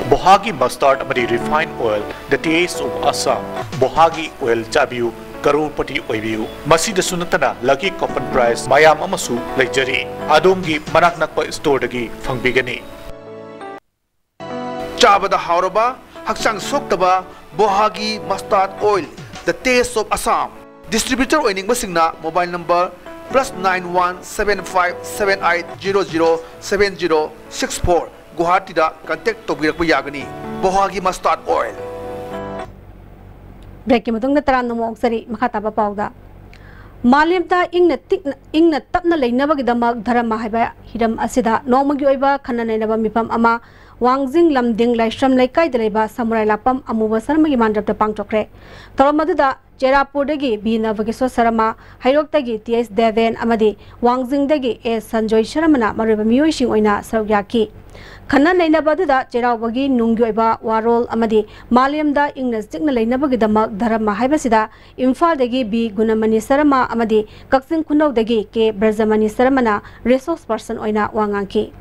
ꯕꯣꯍꯥꯒꯤ ꯃꯁꯇꯥꯔꯗ ꯑꯃꯗꯤ refine oil, the taste of Assam꯫ ꯕꯣꯍꯥꯒꯤ ꯑꯣꯏꯜ ꯆꯥꯕꯤꯌꯨ, ꯀꯔꯣꯔꯄꯇꯤ ꯑꯣꯏꯕꯤꯌꯨ꯫ ꯃꯁꯤꯗꯁꯨ ꯅꯠꯇꯅ ꯂꯛꯀꯤ ꯀꯣꯄꯟ ꯄ꯭ꯔꯥꯏꯖ ꯃꯌꯥꯝ ꯑꯃꯁꯨ ꯂꯩꯖꯔꯤ꯫ ꯑꯗꯣꯝꯒꯤ ꯃꯅꯥꯛ ꯅꯛꯄ ꯁ꯭ꯇꯣꯔꯗꯒꯤ ꯐꯪꯕꯤꯒꯅꯤ꯫ ꯆꯥꯕꯗ ꯍꯥꯎꯔꯕ, ꯍꯛꯆꯥꯡ ꯁꯣꯛꯇꯕ ꯕꯣꯍꯥꯒꯤ mustard oil, the taste of Assam꯫ Distributor ꯑꯣꯏꯅꯤꯡꯕꯁꯤꯡꯅ mobile number plus nine one seven five seven eight zero zero seven zero six four, ꯒꯨꯋꯥꯍꯥꯇꯤꯗ ꯀꯟꯇꯦꯛ ꯇꯧꯕꯤꯔꯛꯄ ꯌꯥꯒꯅꯤ꯫ ꯕꯣꯍꯥꯒꯤ ꯃꯁꯇꯥꯔꯗ ꯑꯣꯏꯜ꯫ ꯕ꯭ꯔꯦꯛꯀꯤ ꯃꯇꯨꯡꯗ ꯇꯔꯥꯝꯅ ꯑꯃꯨꯛ ꯑꯣꯛꯆꯔꯤ꯫ ꯃꯈꯥ ꯇꯥꯕ ꯄꯥꯎꯗ, ꯃꯥꯂꯦꯝꯗ ꯏꯪꯅ ꯇꯤꯛꯅ, ꯏꯪꯅ ꯇꯞꯅ ꯂꯩꯅꯕꯒꯤꯗꯃꯛ ꯙꯔꯃ ꯍꯥꯏꯕ ꯍꯤꯔꯝ ꯑꯁꯤꯗ ꯅꯣꯡꯃꯒꯤ ꯑꯣꯏꯕ ꯈꯟꯅ ꯅꯩꯅꯕ ꯃꯤꯐꯝ ꯑꯃ ꯋꯥꯡꯖꯤꯡ ꯂꯝꯗꯤꯡ ꯂꯥꯏꯁ꯭ꯔꯝ ꯂꯩꯀꯥꯏꯗ ꯂꯩꯕ ꯁꯃꯨꯔꯥꯏ ꯂꯥꯛꯄꯝ ꯑꯃꯨꯕ ꯁꯔꯃꯒꯤ ꯃꯥꯟꯗꯞꯇ ꯄꯥꯡꯊꯣꯛꯈ꯭ꯔꯦ꯫ ꯊꯧꯔꯝ ꯑꯗꯨꯗ ꯆꯦꯔꯥꯄꯨꯔꯗꯒꯤ ꯕꯤ ꯅꯕꯀꯤꯁꯣꯔ ꯁꯔꯃ, ꯍꯩꯔꯣꯛꯇꯒꯤ ꯇꯤ ꯑꯦꯁ ꯗꯦꯕꯦꯟ ꯑꯃꯗꯤ ꯋꯥꯡꯖꯤꯡꯗꯒꯤ ꯑꯦ ꯁꯟꯖꯣꯏ ꯁꯔꯃꯅ ꯃꯔꯨꯑꯣꯏꯕ ꯃꯤꯑꯣꯏꯁꯤꯡ ꯑꯣꯏꯅ ꯁꯔꯨꯛ ꯌꯥꯈꯤ꯫ ꯈꯟꯅ ꯅꯩꯅꯕ ꯑꯗꯨꯗ ꯆꯩꯔꯥꯎꯕꯒꯤ ꯅꯨꯡꯒꯤ ꯑꯣꯏꯕ ꯋꯥꯔꯣꯜ ꯑꯃꯗꯤ ꯃꯥꯂꯦꯝꯗ ꯏꯪꯅ ꯆꯤꯛꯅ ꯂꯩꯅꯕꯒꯤꯗꯃꯛ ꯙꯔꯃ ꯍꯥꯏꯕꯁꯤꯗ ꯏꯝꯐꯥꯜꯗꯒꯤ ꯕꯤ ꯒꯨꯅꯃꯅꯤ ꯁꯔꯃ ꯑꯃꯗꯤ ꯀꯛꯆꯤꯡ ꯈꯨꯅꯧꯗꯒꯤ ꯀꯦ ꯕ꯭ꯔꯖꯃꯅꯤ ꯁꯔꯃꯅ resource person ꯑꯣꯏꯅ ꯋꯥ ꯉꯥꯡꯈꯤ꯫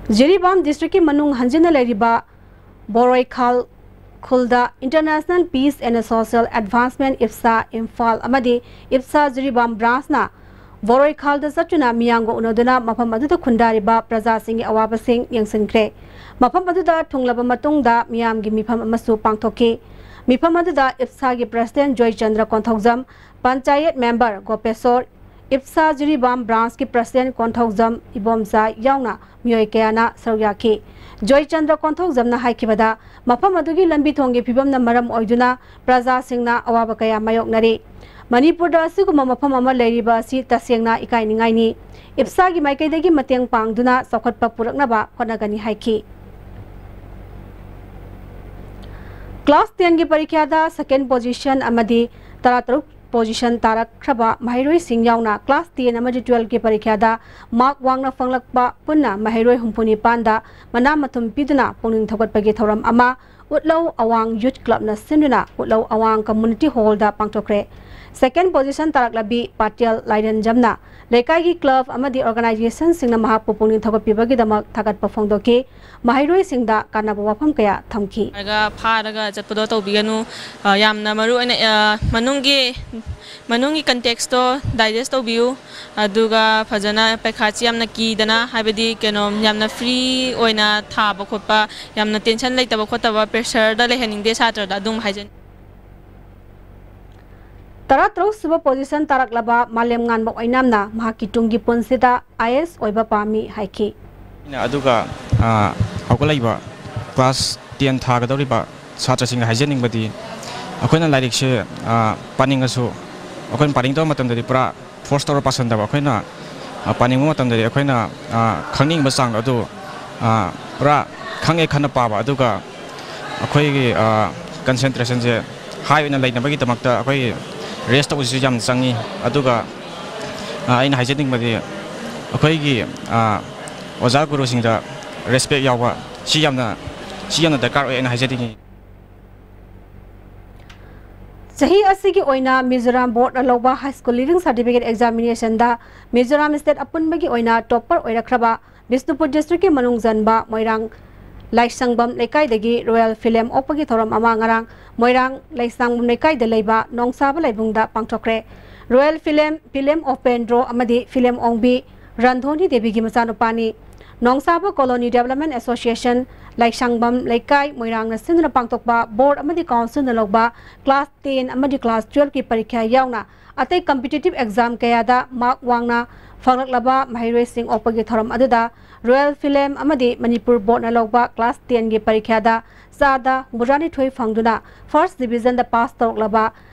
ꯖꯤꯔꯤꯕꯥꯝ ꯗꯤꯁꯇ꯭ꯔꯤꯛꯀꯤ ꯃꯅꯨꯡ ꯍꯟꯖꯤꯟꯅ ꯂꯩꯔꯤꯕ ꯕꯣꯔꯣꯏꯈꯥꯜ ꯈꯨꯜꯗ International Peace and Social Advancement, ꯏꯞꯁꯥ, Imphal ꯑꯃꯗꯤ ꯏꯞꯁꯥ ꯖꯤꯔꯤꯕꯥꯝ ꯕ꯭ꯔꯥꯟꯁꯅ ꯕꯣꯔꯣꯏꯈꯥꯜꯗ ꯆꯠꯇꯨꯅ ꯃꯤꯌꯥꯝꯒ ꯎꯅꯗꯨꯅ ꯃꯐꯝ ꯑꯗꯨꯗ ꯈꯨꯟꯗꯥꯔꯤꯕ ꯄ꯭ꯔꯖꯥꯁꯤꯡꯒꯤ ꯑꯋꯥꯕꯁꯤꯡ ꯌꯦꯡꯁꯤꯟꯈ꯭ꯔꯦ꯫ ꯃꯐꯝ ꯑꯗꯨꯗ ꯊꯨꯡꯂꯕ ꯃꯇꯨꯡꯗ ꯃꯤꯌꯥꯝꯒꯤ ꯃꯤꯐꯝ ꯑꯃꯁꯨ ꯄꯥꯡꯊꯣꯛꯈꯤ꯫ ꯃꯤꯐꯝ ꯑꯗꯨꯗ ꯏꯞꯁꯥꯒꯤ president Joychandra Konthoujam, panchayat member ꯒꯣꯄꯦꯁꯣꯔ, ꯏꯞꯁꯥ Jiribam ꯕ꯭ꯔꯥꯟꯁꯀꯤ president Konthoujam Ibomcha ꯌꯥꯎꯅ ꯃꯤꯑꯣꯏ ꯀꯌꯥꯅ ꯁꯔꯨꯛ ꯌꯥꯈꯤ꯫ ꯖꯣꯏꯆꯟꯗ꯭ꯔ ꯀꯣꯟꯊꯧꯖꯝꯅ ꯍꯥꯏꯈꯤꯕꯗ, ꯃꯐꯝ ꯑꯗꯨꯒꯤ ꯂꯝꯕꯤ ꯊꯣꯡꯒꯤ ꯐꯤꯕꯝꯅ ꯃꯔꯝ ꯑꯣꯏꯗꯨꯅ ꯄ꯭ꯔꯖꯥꯁꯤꯡꯅ ꯑꯋꯥꯕ ꯀꯌꯥ ꯃꯥꯌꯣꯛꯅꯔꯤ꯫ ꯃꯅꯤꯄꯨꯔꯗ ꯑꯁꯤꯒꯨꯝꯕ ꯃꯐꯝ ꯑꯃ ꯂꯩꯔꯤꯕ ꯑꯁꯤ ꯇꯁꯦꯡꯅ ꯏꯀꯥꯏꯅꯤꯡꯉꯥꯏꯅꯤ꯫ ꯏꯞꯁꯥꯒꯤ ꯃꯥꯏꯀꯩꯗꯒꯤ ꯃꯇꯦꯡ ꯄꯥꯡꯗꯨꯅ ꯆꯥꯎꯈꯠꯄ ꯄꯨꯔꯛꯅꯕ ꯍꯣꯠꯅꯒꯅꯤ ꯍꯥꯏꯈꯤ꯫ Class ten ꯒꯤ ꯄꯔꯤꯈ꯭ꯌꯥꯗ second position ꯑꯃꯗꯤ ꯇꯔꯥꯇꯔꯨꯛ position ꯇꯥꯔꯛꯈ꯭ꯔꯕ ꯃꯍꯩꯔꯣꯏꯁꯤꯡ ꯌꯥꯎꯅ class ten ꯑꯃꯗꯤ twelve ꯀꯤ ꯄꯔꯤꯈ꯭ꯌꯥꯗ mark ꯋꯥꯡꯅ ꯐꯪꯂꯛꯄ ꯄꯨꯟꯅ ꯃꯍꯩꯔꯣꯏ ꯍꯨꯝꯐꯨ ꯅꯤꯄꯥꯟꯗ ꯃꯅꯥ ꯃꯊꯨꯝ ꯄꯤꯗꯨꯅ ꯄꯨꯛꯅꯤꯡ ꯊꯧꯒꯠꯄꯒꯤ ꯊꯧꯔꯝ ꯑꯃ ꯎꯠꯂꯧ ꯑꯋꯥꯡ Youth Club ꯅ ꯁꯤꯟꯗꯨꯅ ꯎꯠꯂꯧ ꯑꯋꯥꯡ Community Hall ꯗ ꯄꯥꯡꯊꯣꯛꯈ꯭ꯔꯦ꯫ Second position ꯇꯥꯔꯛꯂꯕꯤ ꯄꯥꯇꯦꯜ ꯂꯥꯏꯔꯦꯟꯖꯝꯅ ꯂꯩꯀꯥꯏꯒꯤ club ꯑꯃꯗꯤ organization ꯁꯤꯡꯅ ꯃꯍꯥꯛꯄꯨ ꯄꯨꯛꯅꯤꯡ ꯊꯧꯒꯠꯄꯤꯕꯒꯤꯗꯃꯛ ꯊꯥꯒꯠꯄ ꯐꯣꯡꯗꯣꯛꯈꯤ꯫ ꯃꯍꯩꯔꯣꯏꯁꯤꯡꯗ ꯀꯥꯟꯅꯕ ꯋꯥꯐꯝ ꯀꯌꯥ ꯊꯝꯈꯤ꯫ ꯐꯥꯔꯒ ꯆꯠꯄꯗꯣ ꯇꯧꯕꯤꯒꯅꯨ꯫ ꯑ, ꯌꯥꯝꯅ ꯃꯔꯨ ꯑꯣꯏꯅ, ꯑ, ꯃꯅꯨꯡꯒꯤ, ꯃꯅꯨꯡꯒꯤ context ꯇꯣ digest ꯇꯧꯕꯤꯌꯨ꯫ ꯑꯗꯨꯒ ꯐꯖꯅ ꯄꯩꯈꯥꯁꯤ ꯌꯥꯝꯅ ꯀꯤꯗꯅ, ꯍꯥꯏꯕꯗꯤ ꯀꯩꯅꯣ, ꯌꯥꯝꯅ free ꯑꯣꯏꯅ ꯊꯥꯕ ꯈꯣꯠꯄ, ꯌꯥꯝꯅ tension ꯂꯩꯇꯕ ꯈꯣꯠꯇꯕ, pressure ꯗ ꯂꯩꯍꯟꯅꯤꯡꯗꯦ ꯁꯥꯇ꯭ꯔꯗ, ꯑꯗꯨꯝ ꯍꯥꯏꯖꯅꯤꯡꯉꯤ꯫ ꯇꯔꯥꯇꯔꯨꯛ ꯁꯨꯕ position ꯇꯥꯔꯛꯂꯕ ꯃꯥꯂꯦꯝꯉꯥꯟꯕ ꯑꯣꯏꯅꯥꯝꯅ ꯃꯍꯥꯛꯀꯤ ꯇꯨꯡꯒꯤ ꯄꯨꯟꯁꯤꯗ I A S ꯑꯣꯏꯕ ꯄꯥꯝꯃꯤ ꯍꯥꯏꯈꯤ꯫ ꯑꯗꯨꯒ, ꯑ, ꯍꯧꯒꯠꯂꯛꯏꯕ class ꯇꯦꯟ ꯊꯥꯒꯗꯧꯔꯤꯕ ꯁꯥꯇ꯭ꯔꯁꯤꯡꯗ ꯍꯥꯏꯖꯅꯤꯡꯕꯗꯤ, ꯑꯩꯈꯣꯏꯅ ꯂꯥꯏꯔꯤꯛꯁꯦ, ꯑ, ꯄꯥꯅꯤꯡꯉꯁꯨ, ꯑꯩꯈꯣꯏꯅ ꯄꯥꯅꯤꯡꯗꯕ ꯃꯇꯝꯗꯗꯤ ꯄꯨꯔꯥ ꯐꯣꯔꯁ ꯇꯧꯔ ꯄꯥꯁꯟꯗꯕ, ꯑꯩꯈꯣꯏꯅ, ꯑ, ꯄꯥꯅꯤꯡꯕ ꯃꯇꯝꯗꯗꯤ ꯑꯩꯈꯣꯏꯅ, ꯑ, ꯈꯪꯅꯤꯡꯕ ꯆꯥꯡꯗꯣ ꯑꯗꯨ, ꯑ, ꯄꯨꯔꯥ ꯈꯪꯉꯦ ꯈꯟꯅ ꯄꯥꯕ, ꯑꯗꯨꯒ ꯑꯩꯈꯣꯏꯒꯤ, ꯑ, ꯀꯟꯁꯦꯟꯇ꯭ꯔꯦꯁꯟꯁꯦ ꯍꯥꯏ ꯑꯣꯏꯅ ꯂꯩꯅꯕꯒꯤꯗꯃꯛꯇ ꯑꯩꯈꯣꯏꯒꯤ ꯔꯦꯁ ꯇꯧꯕꯁꯤꯁꯨ ꯌꯥꯝ ꯆꯪꯉꯤ꯫ ꯑꯗꯨꯒ, ꯑ, ꯑꯩꯅ ꯍꯥꯏꯖꯅꯤꯡꯕꯗꯤ, ꯑꯩꯈꯣꯏꯒꯤ, ꯑ, ꯑꯣꯖꯥ ꯒꯨꯔꯨꯁꯤꯡꯗ ꯔꯦꯁꯄꯦꯛ ꯌꯥꯎꯕ, ꯁꯤ ꯌꯥꯝꯅ, ꯁꯤ ꯌꯥꯝꯅ ꯗꯔꯀꯥꯔ ꯑꯣꯏ ꯑꯩꯅ ꯍꯥꯏꯖꯅꯤꯡꯉꯤ꯫ ꯆꯍꯤ ꯑꯁꯤꯒꯤ ꯑꯣꯏꯅ ꯃꯤꯖꯣꯔꯥꯝ ꯕꯣꯔꯗꯅ ꯂꯧꯕ ꯍꯥꯏ ꯁ꯭ꯀꯨꯜ ꯂꯤꯚꯤꯡ ꯁꯥꯔꯇꯤꯐꯤꯀꯦꯠ ꯑꯦꯛꯖꯥꯃꯤꯅꯦꯁꯟꯗ ꯃꯤꯖꯣꯔꯥꯝ ꯁ꯭ꯇꯦꯠ ꯑꯄꯨꯟꯕꯒꯤ ꯑꯣꯏꯅ ꯇꯣꯞꯄꯔ ꯑꯣꯏꯔꯛꯈ꯭ꯔꯕ ꯕꯤꯁꯅꯨꯄꯨꯔ ꯗꯤꯁꯇ꯭ꯔꯤꯛꯀꯤ ꯃꯅꯨꯡ ꯆꯟꯕ ꯃꯣꯏꯔꯥꯡ ꯂꯥꯏꯁꯪꯕꯝ ꯂꯩꯀꯥꯏꯗꯒꯤ ꯔꯣꯌꯦꯜ ꯐꯤꯂꯝ ꯑꯣꯛꯄꯒꯤ ꯊꯧꯔꯝ ꯑꯃ ꯉꯔꯥꯡ ꯃꯣꯏꯔꯥꯡ ꯂꯥꯏꯁꯥꯡꯕꯝ ꯂꯩꯀꯥꯏꯗ ꯂꯩꯕ ꯅꯣꯡꯁꯥꯕ ꯂꯥꯏꯕꯨꯡꯗ ꯄꯥꯡꯊꯣꯛꯈ꯭ꯔꯦ꯫ ꯔꯣꯌꯦꯜ ꯐꯤꯂꯝ, ꯐꯤꯂꯝ ꯑꯣꯄꯦꯟꯗ꯭ꯔꯣ ꯑꯃꯗꯤ ꯐꯤꯂꯝ ꯑꯣꯡꯕꯤ ꯔꯟꯙꯣꯅꯤ ꯗꯦꯕꯤꯒꯤ ꯃꯆꯥꯅꯨꯄꯥꯅꯤ꯫ ꯅꯣꯡꯁꯥꯕ ꯀꯣꯂꯣꯅꯤ ꯗꯦꯕꯂꯞꯃꯦꯟ ꯑꯦꯁꯣꯁꯤꯌꯦꯁꯟ, ꯂꯥꯏꯁꯥꯡꯕꯝ ꯂꯩꯀꯥꯏ, ꯃꯣꯏꯔꯥꯡꯅ ꯁꯤꯟꯗꯨꯅ ꯄꯥꯡꯊꯣꯛꯄ ꯕꯣꯔꯗ ꯑꯃꯗꯤ ꯀꯥꯎꯟꯁꯤꯜꯅ ꯂꯧꯕ ꯀ꯭ꯂꯥꯁ ꯇꯦꯟ ꯑꯃꯗꯤ ꯀ꯭ꯂꯥꯁ ꯇꯨꯌꯦꯜꯐꯀꯤ ꯄꯔꯤꯈ꯭ꯌꯥ ꯌꯥꯎꯅ ꯑꯇꯩ ꯀꯝꯄꯤꯇꯤꯇꯤꯚ ꯑꯦꯛꯖꯥꯝ ꯀꯌꯥꯗ ꯃꯥꯔꯛ ꯋꯥꯡꯅ ꯐꯪꯂꯛꯂꯕ ꯃꯍꯩꯔꯣꯏꯁꯤꯡ ꯑꯣꯛꯄꯒꯤ ꯊꯧꯔꯝ ꯑꯗꯨꯗ ꯔꯣꯌꯦꯜ ꯐꯤꯂꯝ ꯑꯃꯗꯤ ꯃꯅꯤꯄꯨꯔ ꯕꯣꯔꯗꯅ ꯂꯧꯕ ꯀ꯭ꯂꯥꯁ ꯇꯦꯟꯒꯤ ꯄꯔꯤꯈ꯭ꯌꯥꯗ ꯆꯥꯗ ꯍꯨꯝꯐꯨꯇꯔꯥꯅꯤꯊꯣꯏ ꯐꯪꯗꯨꯅ ꯐꯥꯔꯁ ꯗꯤꯕꯤꯖꯟꯗ ꯄꯥꯁ ꯇꯧꯔꯛꯂꯕ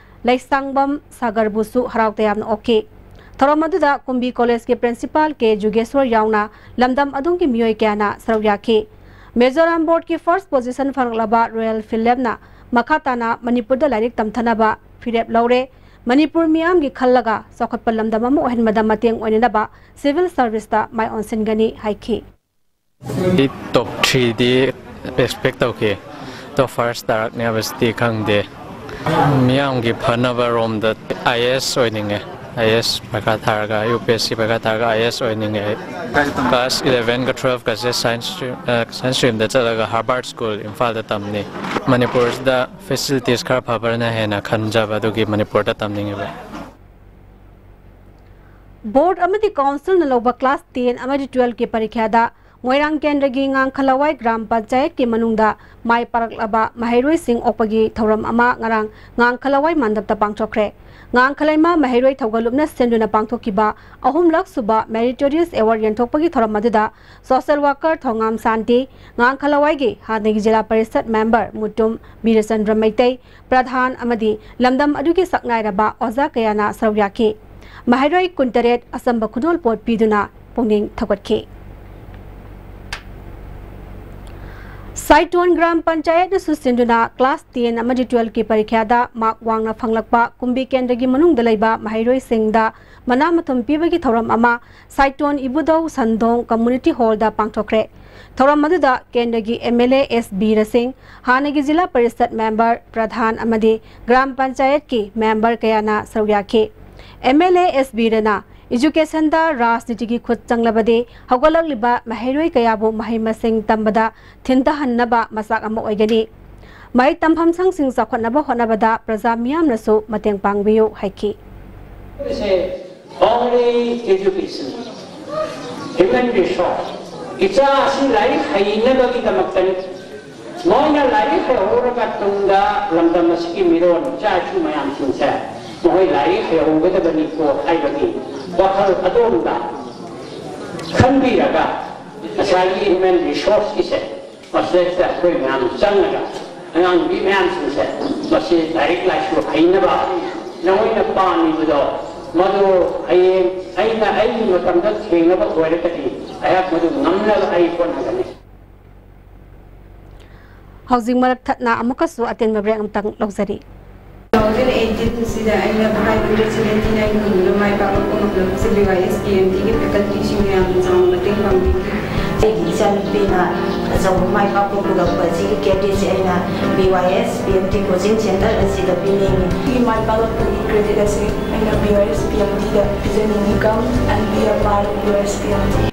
ꯂꯩꯁꯥꯡꯕꯝ ꯁꯥꯒꯔꯕꯨꯁꯨ ꯍꯔꯥꯎ ꯇꯌꯥꯝꯅ ꯑꯣꯛꯈꯤ꯫ ꯊꯧꯔꯝ ꯑꯗꯨꯗ ꯀꯨꯝꯕꯤ ꯀꯣꯂꯦꯖꯀꯤ ꯄ꯭ꯔꯤꯟꯁꯤꯄꯥꯜ ꯀꯦ ꯖꯨꯒꯦꯁꯣꯔ ꯌꯥꯎꯅ ꯂꯝꯗꯝ ꯑꯗꯨꯝꯒꯤ ꯃꯤꯑꯣꯏ ꯀꯌꯥꯅ ꯁꯔꯨꯛ ꯌꯥꯈꯤ꯫ ꯃꯤꯖꯣꯔꯥꯝ ꯕꯣꯔꯗꯀꯤ ꯐꯥꯔꯁ ꯄꯣꯖꯤꯁꯟ ꯐꯪꯂꯛꯂꯕ ꯔꯣꯌꯦꯜ ꯐꯤꯂꯝꯅ ꯃꯈꯥ ꯇꯥꯅ ꯃꯅꯤꯄꯨꯔꯗ ꯂꯥꯏꯔꯤꯛ ꯇꯝꯊꯅꯕ ꯐꯤꯔꯦꯞ ꯂꯧꯔꯦ꯫ ꯃꯅꯤꯄꯨꯔ ꯃꯤꯌꯥꯝꯒꯤ ꯈꯜꯂꯒ ꯆꯥꯎꯈꯠꯄ ꯂꯝꯗꯝ ꯑꯃ ꯑꯣꯏꯍꯟꯕꯗ ꯃꯇꯦꯡ ꯑꯣꯏꯅꯅꯕ ꯁꯤꯚꯤꯜ ꯁꯔꯚꯤꯁꯇ ꯃꯥꯏ ꯑꯣꯟꯁꯤꯟꯒꯅꯤ ꯍꯥꯏꯈꯤ꯫ ꯑꯩ ꯇꯣꯞ ꯊ꯭ꯔꯤꯗꯤ ꯑꯦꯛꯁꯄꯦꯛ ꯇꯧꯈꯤ, ꯑꯗꯣ ꯐꯥꯔꯁ ꯇꯥꯔꯛꯅꯤ ꯍꯥꯏꯕꯁꯤꯗꯤ ꯈꯪꯗꯦ꯫ ꯃꯤꯌꯥꯝꯒꯤ ꯐꯅꯕ ꯔꯣꯝꯗ I A S ꯑꯣꯏꯅꯤꯡꯉꯦ꯫ I A S ꯄꯩꯈꯥ ꯊꯥꯔꯒ, ꯌꯨ ꯄꯤ ꯑꯦꯁ ꯁꯤ ꯄꯩꯈꯥ ꯊꯥꯔꯒ ꯑꯥꯏ ꯑꯦ ꯑꯦꯁ ꯑꯣꯏꯅꯤꯡꯉꯦ ꯑꯩ꯫ ꯀ꯭ꯂꯥꯁ ꯏꯂꯦꯚꯦꯟꯒ ꯇꯨꯌꯦꯜꯐꯀꯁꯦ ꯁꯥꯏꯟꯁ ꯁ꯭ꯇ꯭ꯔꯤꯝ, ꯑ, ꯁꯥꯏꯟꯁ ꯁ꯭ꯇ꯭ꯔꯤꯝꯗ ꯆꯠꯂꯒ ꯍꯥꯔꯕꯥꯔꯠ ꯁ꯭ꯀꯨꯜ ꯏꯝꯐꯥꯜꯗ ꯇꯝꯅꯤ꯫ ꯃꯅꯤꯄꯨꯔꯁꯤꯗ ꯐꯦꯁꯤꯂꯤꯇꯤꯁ ꯈꯔ ꯐꯕꯅ ꯍꯦꯟꯅ ꯈꯟꯖꯕ, ꯑꯗꯨꯒꯤ ꯃꯅꯤꯄꯨꯔꯗ ꯇꯝꯅꯤꯡꯉꯤꯕ꯫ ꯕꯣꯔꯗ ꯑꯃꯗꯤ ꯀꯥꯎꯟꯁꯤꯜꯅ ꯂꯧꯕ ꯀ꯭ꯂꯥꯁ ꯇꯦꯟ ꯑꯃꯗꯤ ꯇꯨꯌꯦꯜꯐꯀꯤ ꯄꯔꯤꯈ꯭ꯌꯥꯗ ꯃꯣꯏꯔꯥꯡ ꯀꯦꯟꯗ꯭ꯔꯒꯤ ꯉꯥꯡꯈꯂꯋꯥꯏ ꯒ꯭ꯔꯥꯝ ꯄꯟꯆꯥꯌꯠꯀꯤ ꯃꯅꯨꯡꯗ ꯃꯥꯏ ꯄꯥꯛꯂꯛꯂꯕ ꯃꯍꯩꯔꯣꯏꯁꯤꯡ ꯑꯣꯛꯄꯒꯤ ꯊꯧꯔꯝ ꯑꯃ ꯉꯔꯥꯡ ꯉꯥꯡꯈꯂꯋꯥꯏ ꯃꯟꯗꯞꯇ ꯄꯥꯡꯊꯣꯛꯈ꯭ꯔꯦ꯫ ꯉꯥꯡꯈꯂꯩꯃ ꯃꯍꯩꯔꯣꯏ ꯊꯧꯒꯜꯂꯨꯞꯅ ꯁꯤꯟꯗꯨꯅ ꯄꯥꯡꯊꯣꯛꯈꯤꯕ ꯑꯍꯨꯝꯂꯛ ꯁꯨꯕ Meritorious Award ꯌꯦꯟꯊꯣꯛꯄꯒꯤ ꯊꯧꯔꯝ ꯑꯗꯨꯗ social worker ꯊꯣꯉꯥꯝ ꯁꯥꯟꯇꯤ, ꯉꯥꯡꯈꯂꯋꯥꯏꯒꯤ ꯍꯥꯟꯅꯒꯤ ꯖꯤꯂꯥ ꯄꯔꯤꯁꯠ member ꯃꯨꯇꯨꯝ ꯕꯤꯔꯆꯟꯗ꯭ꯔ ꯃꯩꯇꯩ, ꯄ꯭ꯔꯙꯥꯟ ꯑꯃꯗꯤ ꯂꯝꯗꯝ ꯑꯗꯨꯒꯤ ꯁꯛꯅꯥꯏꯔꯕ ꯑꯣꯖꯥ ꯀꯌꯥꯅ ꯁꯔꯨꯛ ꯌꯥꯈꯤ꯫ ꯃꯍꯩꯔꯣꯏ ꯀꯨꯟꯇꯔꯦꯠ ꯑꯆꯝꯕ ꯈꯨꯗꯣꯜꯄꯣꯠ ꯄꯤꯗꯨꯅ ꯄꯨꯛꯅꯤꯡ ꯊꯧꯒꯠꯈꯤ꯫ ꯁꯥꯏꯇꯣꯟ ꯒ꯭ꯔꯥꯝ ꯄꯟꯆꯥꯌꯠꯅ ꯁꯨꯁꯤꯟꯗꯨꯅ class ten ꯑꯃꯗꯤ twelve ꯀꯤ ꯄꯔꯤꯈ꯭ꯌꯥꯗ mark ꯋꯥꯡꯅ ꯐꯪꯂꯛꯄ ꯀꯨꯝꯕꯤ ꯀꯦꯟꯗ꯭ꯔꯒꯤ ꯃꯅꯨꯡꯗ ꯂꯩꯕ ꯃꯍꯩꯔꯣꯏꯁꯤꯡꯗ ꯃꯅꯥ ꯃꯊꯨꯝ ꯄꯤꯕꯒꯤ ꯊꯧꯔꯝ ꯑꯃ ꯁꯥꯏꯇꯣꯟ ꯏꯕꯨꯙꯧ ꯁꯟꯗꯣꯡ community hall ꯗ ꯄꯥꯡꯊꯣꯛꯈ꯭ꯔꯦ꯫ ꯊꯧꯔꯝ ꯑꯗꯨꯗ ꯀꯦꯟꯗ꯭ꯔꯒꯤ MLA ꯑꯦꯁ ꯕꯤꯔ ꯁꯤꯡ, ꯍꯥꯟꯅꯒꯤ ꯖꯤꯂꯥ ꯄꯔꯤꯁꯠ member, ꯄ꯭ꯔꯙꯥꯟ ꯑꯃꯗꯤ ꯒ꯭ꯔꯥꯝ ꯄꯟꯆꯥꯌꯠꯀꯤ member ꯀꯌꯥꯅ ꯁꯔꯨꯛ ꯌꯥꯈꯤ꯫ MLA ꯑꯦꯁ ꯕꯤꯔꯅ education ꯗ ꯔꯥꯖꯅꯤꯇꯤꯒꯤ ꯈꯨꯠ ꯆꯪꯂꯕꯗꯤ ꯍꯧꯒꯠꯂꯛꯂꯤꯕ ꯃꯍꯩꯔꯣꯏ ꯀꯌꯥꯕꯨ ꯃꯍꯩ ꯃꯁꯤꯡ ꯇꯝꯕꯗ ꯊꯤꯟꯊꯍꯟꯅꯕ ꯃꯆꯥꯛ ꯑꯃ ꯑꯣꯏꯒꯅꯤ꯫ ꯃꯍꯩ ꯇꯝꯐꯝ ꯁꯪꯁꯤꯡ ꯆꯥꯎꯈꯠꯅꯕ ꯍꯣꯠꯅꯕꯗ ꯄ꯭ꯔꯖꯥ ꯃꯤꯌꯥꯝꯅꯁꯨ ꯃꯇꯦꯡ ꯄꯥꯡꯕꯤꯌꯨ ꯍꯥꯏꯈꯤ꯫ Only education, human resource, ꯏꯆꯥ ꯑꯁꯤ ꯂꯥꯏꯔꯤꯛ ꯍꯩꯅꯕꯒꯤꯗꯃꯛꯇꯅꯤ꯫ ꯃꯣꯏꯅ ꯂꯥꯏꯔꯤꯛ ꯍꯩꯍꯧꯔꯕ ꯇꯨꯡꯗ ꯂꯝꯗꯝ ꯑꯁꯤꯒꯤ ꯃꯤꯔꯣꯟ ꯏꯆꯥ ꯏꯁꯨ ꯃꯌꯥꯝꯁꯤꯡꯁꯦ ꯃꯈꯣꯏ ꯂꯥꯏꯔꯤꯛ ꯍꯩꯍꯧꯒꯗꯕꯅꯤꯀꯣ ꯍꯥꯏꯕꯒꯤ ꯋꯥꯈꯜ ꯑꯗꯣꯝꯗ ꯈꯟꯕꯤꯔꯒ ꯉꯁꯥꯏꯒꯤ human resource ꯀꯤꯁꯦ ꯃꯁꯤꯗꯩꯁꯤꯗ ꯑꯩꯈꯣꯏ ꯃꯌꯥꯝ ꯆꯪꯉꯒ ꯑꯉꯥꯡ ꯅꯨꯄꯤ ꯃꯌꯥꯝꯁꯤꯡꯁꯦ ꯃꯁꯤ ꯂꯥꯏꯔꯤꯛ ꯂꯥꯏꯁꯨ ꯍꯩꯅꯕ ꯅꯈꯣꯏꯅ ꯄꯥꯝꯃꯤꯕꯗꯣ ꯃꯗꯨ ꯍꯌꯦꯡ ꯑꯩꯅ ꯑꯩꯒꯤ ꯃꯇꯝꯗ ꯊꯦꯡꯅꯕ ꯑꯣꯏꯔꯒꯗꯤ ꯑꯩꯍꯥꯛ ꯃꯗꯨ ꯉꯝꯅꯕ ꯑꯩ ꯍꯣꯠꯅꯒꯅꯤ꯫ ꯍꯧꯖꯤꯛ ꯃꯔꯛ ꯊꯠꯅ ꯑꯃꯨꯛꯀꯁꯨ ꯑꯇꯦꯟꯕ break ꯑꯃꯇꯪ ꯂꯧꯖꯔꯤ꯫ Two thousand eighteen ꯁꯤꯗ ꯑꯩꯅ five hundred seventy nine ꯐꯪꯗꯨꯅ ꯃꯥꯏ ꯄꯥꯛꯂꯛꯄ ꯉꯝꯂꯕꯁꯦ B Y S P M T ꯒꯤ faculty ꯁꯤꯡꯅ ꯌꯥꯝꯅ ꯆꯥꯎꯅ ꯃꯇꯦꯡ ꯄꯥꯡꯕꯤꯈꯤ꯫ ꯑꯩꯒꯤ ꯏꯆꯥꯅꯨꯄꯤꯅ ꯑꯆꯧꯕ ꯃꯥꯏ ꯄꯥꯛꯄ ꯄꯨꯔꯛꯄ ꯑꯁꯤꯒꯤ credit ꯁꯦ ꯑꯩꯅ B Y S P M T coaching center ꯑꯁꯤꯗ ꯄꯤꯅꯤꯡꯏ꯫ ꯑꯩꯒꯤ ꯃꯥꯏ ꯄꯥꯛꯂꯛꯄꯒꯤ credit ꯑꯁꯤ ꯑꯩꯅ B Y S P M T the ꯄꯤꯖꯅꯤꯡꯏ꯫ Come and be a part of B Y S P M T꯫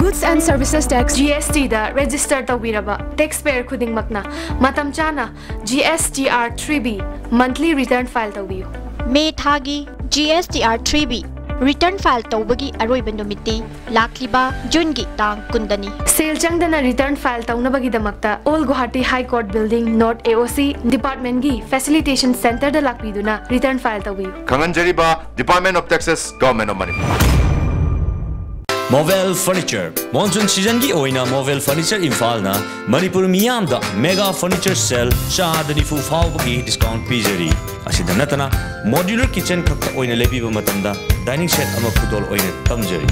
Goods and Services Tax, G S T the register ꯇꯧꯕꯤꯔꯕ taxpayer ꯈꯨꯗꯤꯡꯃꯛꯅ ꯃꯇꯝ ꯆꯥꯅ G S T R three B monthly return file ꯇꯧꯕꯤꯌꯨ꯫ ꯃꯦ ꯊꯥꯒꯤ G S T R three B Return file ꯇꯧꯕꯒꯤ ꯑꯔꯣꯏꯕ ꯅꯨꯃꯤꯠꯇꯤ ꯂꯥꯛꯂꯤꯕ ꯖꯨꯟꯒꯤ ꯇꯥꯡ ꯀꯨꯟꯗꯅꯤ꯫ ꯁꯦꯜ ꯆꯪꯗꯅ return file ꯇꯧꯅꯕꯒꯤꯗꯃꯛꯇ Old Guwahati High Court Building, North A O C department ꯒꯤ facilitation center ꯗ ꯂꯥꯛꯄꯤꯗꯨꯅ return file ꯇꯧꯕꯤꯌꯨ꯫ ꯈꯪꯍꯟꯖꯔꯤꯕ, Department of Taxes, Government of Manipur꯫ Mobile furniture. Monsoon ꯁꯤꯖꯟꯒꯤ ꯑꯣꯏꯅ ꯃꯣꯕꯦꯜ ꯐꯔꯅꯤꯆꯔ ꯏꯝꯐꯥꯜꯅ ꯃꯅꯤꯄꯨꯔ ꯃꯤꯌꯥꯝꯗ ꯃꯦꯒꯥ ꯐꯔꯅꯤꯆꯔ ꯁꯦꯜ ꯆꯥꯗ ꯅꯤꯐꯨ ꯐꯥꯎꯕꯒꯤ ꯗꯤꯁꯀꯥꯎꯟꯠ ꯄꯤꯖꯔꯤ꯫ ꯑꯁꯤꯗ ꯅꯠꯇꯅ, ꯃꯣꯗ꯭ꯌꯨꯂꯔ ꯀꯤꯆꯟ ꯈꯛꯇ ꯑꯣꯏꯅ ꯂꯩꯕꯤꯕ ꯃꯇꯝꯗ ꯗꯥꯏꯅꯤꯡ ꯁꯦꯠ ꯑꯃ ꯈꯨꯗꯣꯜ ꯑꯣꯏꯅ ꯇꯝꯖꯔꯤ꯫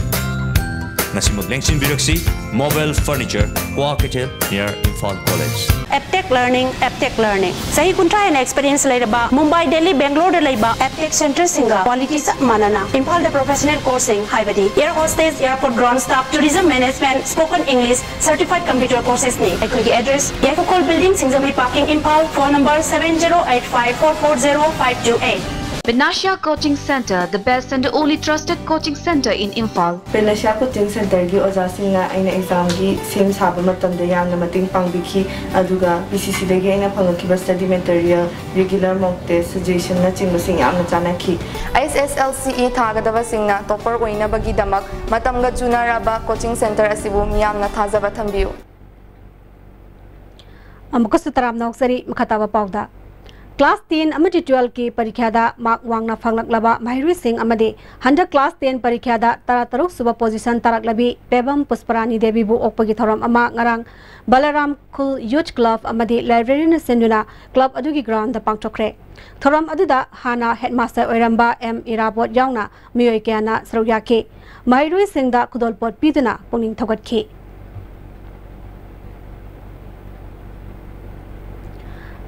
ꯉꯁꯤꯃꯛ ꯂꯦꯡꯁꯤꯟꯕꯤꯔꯛꯁꯤ, ꯃꯣꯕꯦꯜ ꯐꯔꯅꯤꯆꯔ, ꯀ꯭ꯋꯥ ꯀꯩꯊꯦꯜ, near Imphal College꯫ Aptech learning, Aptech learning. ꯆꯍꯤ ꯀꯨꯟꯊ꯭ꯔꯥ ꯍꯦꯟꯅ ꯑꯦꯛꯁꯄꯤꯔꯤꯌꯦꯟꯁ ꯂꯩꯔꯕ ꯃꯨꯝꯕꯥꯏ, ꯗꯦꯜꯂꯤ, ꯕꯦꯡꯒ꯭ꯂꯣꯔꯗ ꯂꯩꯕ ꯑꯦꯞꯇꯦꯛ ꯁꯦꯟꯇꯔꯁꯤꯡꯒ ꯀ꯭ꯋꯥꯂꯤꯇꯤ ꯆꯞ ꯃꯥꯟꯅꯅ ꯏꯝꯐꯥꯜꯗ ꯄ꯭ꯔꯣꯐꯦꯁꯅꯦꯜ ꯀꯣꯔꯁꯁꯤꯡ ꯍꯥꯏꯕꯗꯤ air hostess, airport ground staff, tourism management, spoken English, certified computer courses ꯅꯤ꯫ ꯑꯩꯈꯣꯏꯒꯤ address, Yaiphakhol building, Singjamei parking, Imphal. Phone number seven zero eight five four four zero five two eight꯫ Panacea Coaching Center, the best and only trusted coaching center in Imphal. Panacea coaching ꯁꯦꯟꯇꯔꯒꯤ ꯑꯣꯖꯥꯁꯤꯡꯅ ꯑꯩꯅ ꯑꯦꯛꯖꯥꯝꯒꯤ ꯁꯦꯝ ꯁꯥꯕ ꯃꯇꯝꯗ ꯌꯥꯝꯅ ꯃꯇꯦꯡ ꯄꯥꯡꯕꯤꯈꯤ, ꯑꯗꯨꯒ ꯄꯤ ꯁꯤ ꯁꯤꯗꯒꯤ ꯑꯩꯅ ꯐꯪꯂꯛꯈꯤꯕ ꯁ꯭ꯇꯗꯤ ꯃꯦꯇꯔꯤꯌꯦꯜ, ꯔꯤꯒꯨꯂꯔ ꯃꯣꯛ ꯇꯦꯁ, ꯁꯖꯦꯁꯟꯅꯆꯤꯡꯕꯁꯤꯡ ꯌꯥꯝꯅ ꯆꯥꯟꯅꯈꯤ꯫ ꯑꯩꯆ ꯑꯦꯁ ꯑꯦꯜ ꯁꯤ ꯏ ꯊꯥꯒꯗꯕꯁꯤꯡꯅ ꯇꯣꯄꯔ ꯑꯣꯏꯅꯕꯒꯤꯗꯃꯛ ꯃꯇꯝꯒ ꯆꯨꯅꯔꯕ ꯀꯣꯆꯤꯡ ꯁꯦꯟꯇꯔ ꯑꯁꯤꯕꯨ ꯃꯤꯌꯥꯝꯅ ꯊꯥꯖꯕ ꯊꯝꯕꯤꯌꯨ꯫ ꯑꯃꯨꯛꯀꯁꯨ ꯇꯔꯥꯝꯅ ꯑꯣꯛꯆꯔꯤ꯫ ꯃꯈꯥ ꯇꯥꯕ ꯄꯥꯎꯗ, ꯀ꯭ꯂꯥꯁ ꯇꯦꯟ ꯑꯃꯗꯤ ꯇꯨꯋꯦꯜꯐꯀꯤ ꯄꯔꯤꯈ꯭ꯌꯥꯗ ꯃꯥꯔꯛ ꯋꯥꯡꯅ ꯐꯪꯂꯛꯂꯕ ꯃꯍꯩꯔꯣꯏꯁꯤꯡ ꯑꯃꯗꯤ ꯍꯟꯗꯛ ꯀ꯭ꯂꯥꯁ ꯇꯦꯟ ꯄꯔꯤꯈ꯭ꯌꯥꯗ ꯇꯔꯥꯇꯔꯨꯛ ꯁꯨꯕ ꯄꯣꯖꯤꯁꯟ ꯇꯥꯔꯛꯂꯕꯤ ꯄꯦꯕꯝ ꯄꯨꯁꯄꯔꯥꯅꯤ ꯗꯦꯕꯤꯕꯨ ꯑꯣꯛꯄꯒꯤ ꯊꯧꯔꯝ ꯑꯃ ꯉꯔꯥꯡ ꯕꯂꯔꯥꯝ ꯈꯨꯜ ꯌꯨꯊ ꯀ꯭ꯂꯕ ꯑꯃꯗꯤ ꯂꯥꯏꯕ꯭ꯔꯦꯔꯤꯅ ꯁꯤꯟꯗꯨꯅ ꯀ꯭ꯂꯕ ꯑꯗꯨꯒꯤ ꯒ꯭ꯔꯥꯎꯟꯗ ꯄꯥꯡꯊꯣꯛꯈ꯭ꯔꯦ꯫ ꯊꯧꯔꯝ ꯑꯗꯨꯗ ꯍꯥꯟꯅ ꯍꯦꯗꯃꯥꯁꯇꯔ ꯑꯣꯏꯔꯝꯕ ꯑꯦꯝ ꯏꯔꯥꯕꯣꯠ ꯌꯥꯎꯅ ꯃꯤꯑꯣꯏ ꯀꯌꯥꯅ ꯁꯔꯨꯛ ꯌꯥꯈꯤ꯫ ꯃꯍꯩꯔꯣꯏꯁꯤꯡꯗ ꯈꯨꯗꯣꯜꯄꯣꯠ ꯄꯤꯗꯨꯅ ꯄꯨꯛꯅꯤꯡ ꯊꯧꯒꯠꯈꯤ꯫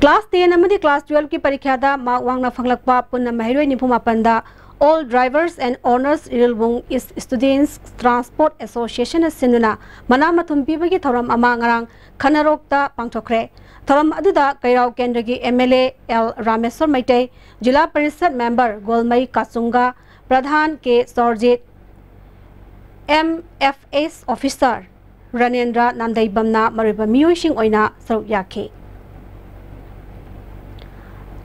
ꯀ꯭ꯂꯥꯁ ꯇꯦꯟ ꯑꯃꯗꯤ ꯀ꯭ꯂꯥꯁ ꯇꯨꯋꯦꯜꯐꯀꯤ ꯄꯔꯤꯈ꯭ꯌꯥꯗ ꯃꯥꯔꯛ ꯋꯥꯡꯅ ꯐꯪꯂꯛꯄ ꯄꯨꯟꯅ ꯃꯍꯩꯔꯣꯏ ꯅꯤꯐꯨ ꯃꯥꯄꯟꯗ All Drivers and Owners ꯔꯤꯜꯕꯨꯡ East Students Transport Associationꯅ ꯁꯤꯟꯗꯨꯅ ꯃꯅꯥ ꯃꯊꯨꯝ ꯄꯤꯕꯒꯤ ꯊꯧꯔꯝ ꯑꯃ ꯉꯔꯥꯡ ꯈꯅꯔꯣꯛꯇ ꯄꯥꯡꯊꯣꯛꯈ꯭ꯔꯦ꯫ ꯊꯧꯔꯝ ꯑꯗꯨꯗ ꯀꯩꯔꯥꯎ ꯀꯦꯟꯗ꯭ꯔꯒꯤ M L A L Rameshwar Meitei, zilla parishad member Golmei ꯀꯥꯆꯨꯡꯒ, pradhan K Sorojit, M F S officer Ranendra ꯅꯥꯝꯗꯩꯕꯝꯅ ꯃꯔꯨꯑꯣꯏꯕ ꯃꯤꯑꯣꯏꯁꯤꯡ ꯑꯣꯏꯅ ꯁꯔꯨꯛ ꯌꯥꯈꯤ꯫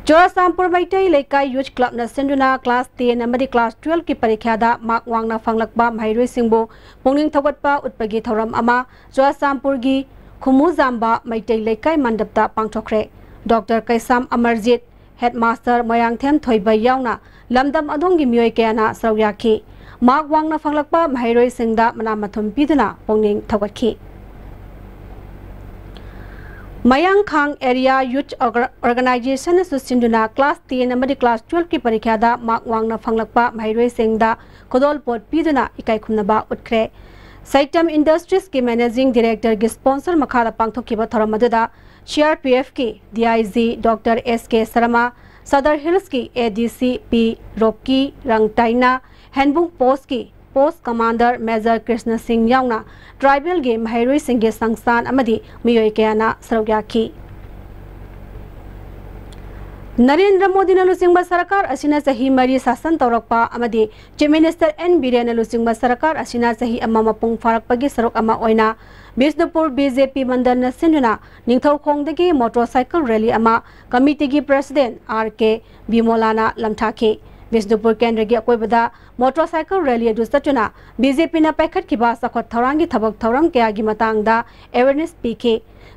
ꯆꯨꯔꯆꯥꯟꯄꯨꯔ ꯃꯩꯇꯩ ꯂꯩꯀꯥꯏ ꯌꯨꯊ ꯀ꯭ꯂꯕꯅ ꯁꯤꯟꯗꯨꯅ ꯀ꯭ꯂꯥꯁ ꯇꯦꯟ ꯑꯃꯗꯤ ꯀ꯭ꯂꯥꯁ ꯇꯨꯋꯦꯜꯐꯀꯤ ꯄꯔꯤꯈ꯭ꯌꯥꯗ ꯃꯥꯔꯛ ꯋꯥꯡꯅ ꯐꯪꯂꯛꯄ ꯃꯍꯩꯔꯣꯏꯁꯤꯡꯕꯨ ꯄꯨꯛꯅꯤꯡ ꯊꯧꯒꯠꯄ ꯎꯠꯄꯒꯤ ꯊꯧꯔꯝ ꯑꯃ ꯆꯨꯔꯆꯥꯟꯄꯨꯔꯒꯤ ꯈꯨꯃꯨꯖꯥꯝꯕ ꯃꯩꯇꯩ ꯂꯩꯀꯥꯏ ꯃꯟꯗꯞꯇ ꯄꯥꯡꯊꯣꯛꯈ꯭ꯔꯦ꯫ ꯗꯣꯛꯇꯔ ꯀꯩꯁꯥꯝ ꯑꯃꯔꯖꯤꯠ, ꯍꯦꯗꯃꯥꯁꯇꯔ ꯃꯣꯏꯔꯥꯡꯊꯦꯝ ꯊꯣꯏꯕ ꯌꯥꯎꯅ ꯂꯝꯗꯝ ꯑꯗꯣꯝꯒꯤ ꯃꯤꯑꯣꯏ ꯀꯌꯥꯅ ꯁꯔꯨꯛ ꯌꯥꯈꯤ꯫ ꯃꯥꯔꯛ ꯋꯥꯡꯅ ꯐꯪꯂꯛꯄ ꯃꯍꯩꯔꯣꯏꯁꯤꯡꯗ ꯃꯅꯥ ꯃꯊꯨꯝ ꯄꯤꯗꯨꯅ ꯄꯨꯛꯅꯤꯡ ꯊꯧꯒꯠꯈꯤ꯫ ꯃꯌꯥꯡꯈꯥꯡ ꯑꯦꯔꯤꯌꯥ ꯌꯨꯊ ꯑꯣꯔꯒ-, ꯑꯣꯔꯒꯅꯥꯏꯖꯦꯁꯟꯅꯁꯨ ꯁꯤꯟꯗꯨꯅ ꯀ꯭ꯂꯥꯁ ꯇꯦꯟ ꯑꯃꯗꯤ ꯀ꯭ꯂꯥꯁ ꯇꯨꯋꯦꯜꯐꯀꯤ ꯄꯔꯤꯈ꯭ꯌꯥꯗ ꯃꯥꯔꯛ ꯋꯥꯡꯅ ꯐꯪꯂꯛꯄ ꯃꯍꯩꯔꯣꯏꯁꯤꯡꯗ ꯈꯨꯗꯣꯜꯄꯣꯠ ꯄꯤꯗꯨꯅ ꯏꯀꯥꯏ ꯈꯨꯝꯅꯕ ꯎꯠꯈ꯭ꯔꯦ꯫ ꯁꯩꯇꯝ ꯏꯟꯗꯁꯇ꯭ꯔꯤꯁꯀꯤ ꯃꯦꯅꯦꯖꯤꯡ ꯗꯤꯔꯦꯛꯇꯔꯒꯤ ꯁ꯭ꯄꯣꯟꯁꯔ ꯃꯈꯥꯗ ꯄꯥꯡꯊꯣꯛꯈꯤꯕ ꯊꯧꯔꯝ ꯑꯗꯨꯗ ꯁꯤ ꯑꯥꯔ ꯄꯤ ꯑꯦꯐꯀꯤ D I G doctor S K Sharma, Sadar ꯍꯤꯜꯁꯀꯤ A D C P Roki ꯔꯪꯇꯥꯏꯅ, ꯍꯦꯟꯕꯨꯡ ꯄꯣꯁꯀꯤ post commander major Krishna Singh ꯌꯥꯎꯅ ꯇ꯭ꯔꯥꯏꯕꯦꯜꯒꯤ ꯃꯍꯩꯔꯣꯏꯁꯤꯡꯒꯤ ꯁꯪꯁꯊꯥꯟ ꯑꯃꯗꯤ ꯃꯤꯑꯣꯏ ꯀꯌꯥꯅ ꯁꯔꯨꯛ ꯌꯥꯈꯤ꯫ ꯅꯔꯦꯟꯗ꯭ꯔ ꯃꯣꯗꯤꯅ ꯂꯨꯆꯤꯡꯕ ꯁꯔꯀꯥꯔ ꯑꯁꯤꯅ ꯆꯍꯤ ꯃꯔꯤ ꯁꯥꯁꯟ ꯇꯧꯔꯛꯄ ꯑꯃꯗꯤ ꯆꯤꯐ ꯃꯤꯅꯤꯁꯇꯔ ꯑꯦꯟ ꯕꯤꯔꯦꯟꯅ ꯂꯨꯆꯤꯡꯕ ꯁꯔꯀꯥꯔ ꯑꯁꯤꯅ ꯆꯍꯤ ꯑꯃ ꯃꯄꯨꯡ ꯐꯥꯔꯛꯄꯒꯤ ꯁꯔꯨꯛ ꯑꯃ ꯑꯣꯏꯅ ꯕꯤꯁꯅꯨꯄꯨꯔ ꯕꯤ ꯖꯦ ꯄꯤ ꯃꯟꯗꯜꯅ ꯁꯤꯟꯗꯨꯅ ꯅꯤꯡꯊꯧꯈꯣꯡꯗꯒꯤ ꯃꯣꯇꯣꯔꯁꯥꯏꯀꯜ ꯔꯦꯂꯤ ꯑꯃ ꯀꯃꯤꯇꯤꯒꯤ ꯄ꯭ꯔꯁꯤꯗꯦꯟ ꯑꯥꯔ ꯀꯦ ꯕꯤꯃꯣꯂꯥꯅ ꯂꯝꯊꯥꯈꯤ꯫ ꯕꯤꯁꯅꯨꯄꯨꯔ ꯀꯦꯟꯗ꯭ꯔꯒꯤ ꯑꯀꯣꯏꯕꯗ ꯃꯣꯇꯣꯔꯁꯥꯏꯀꯜ ꯔꯦꯂꯤ ꯑꯗꯨ ꯆꯠꯇꯨꯅ ꯕꯤ ꯖꯦ ꯄꯤꯅ ꯄꯥꯏꯈꯠꯈꯤꯕ ꯆꯥꯎꯈꯠ ꯊꯧꯔꯥꯡꯒꯤ ꯊꯕꯛ ꯊꯧꯔꯝ ꯀꯌꯥꯒꯤ ꯃꯇꯥꯡꯗ ꯑꯦꯋꯦꯔꯅꯦꯁ ꯄꯤꯈꯤ꯫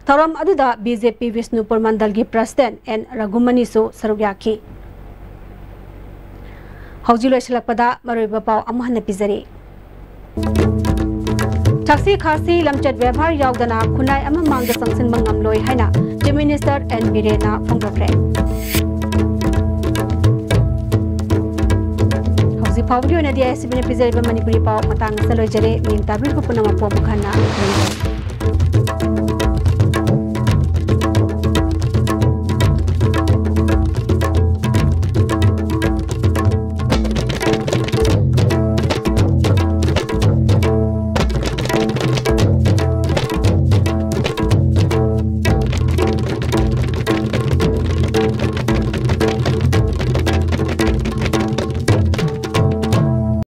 ꯊꯧꯔꯝ ꯑꯗꯨꯗ ꯕꯤ ꯖꯦ ꯄꯤ ꯕꯤꯁꯅꯨꯄꯨꯔ ꯃꯟꯗꯜꯒꯤ ꯄ꯭ꯔꯁꯤꯗꯦꯟ ꯑꯦꯟ ꯔꯘꯨꯃꯅꯤꯁꯨ ꯁꯔꯨꯛ ꯌꯥꯈꯤ꯫ ꯍꯧꯖꯤꯛ ꯂꯣꯏꯁꯤꯜꯂꯛꯄꯗ ꯃꯔꯨꯑꯣꯏꯕ ꯄꯥꯎ ꯑꯃꯨꯛ ꯍꯟꯅ ꯄꯤꯖꯔꯤ꯫ ꯊꯛꯁꯤ ꯈꯥꯁꯤ ꯂꯝꯆꯠ ꯕꯦꯕꯥꯔ ꯌꯥꯎꯗꯅ ꯈꯨꯟꯅꯥꯏ ꯑꯃ ꯃꯥꯡꯗ ꯆꯪꯁꯤꯟꯕ ꯉꯝꯂꯣꯏ ꯍꯥꯏꯅ ꯆꯤꯐ ꯃꯤꯅꯤꯁꯇꯔ ꯑꯦꯟ ꯕꯤꯔꯦꯟꯅ ꯐꯣꯡꯗꯣꯛꯈ꯭ꯔꯦ꯫ ꯍꯧꯖꯤꯛ ꯐꯥꯎꯕꯒꯤ ꯑꯣꯏꯅꯗꯤ ꯑꯥꯏ ꯑꯦꯁ ꯁꯤ ꯕꯤꯅ ꯄꯤꯖꯔꯤꯕ ꯃꯅꯤꯄꯨꯔꯤ ꯄꯥꯎ ꯃꯇꯥꯡ ꯑꯁꯤꯗ ꯂꯣꯏꯖꯔꯦ꯫ ꯃꯤꯡ ꯇꯥꯕꯤꯔꯤꯕ ꯄꯨꯝꯅꯃꯛꯄꯨ ꯑꯃꯨꯛ ꯍꯟꯅ ꯈꯨꯔꯨꯝꯖꯔꯤ꯫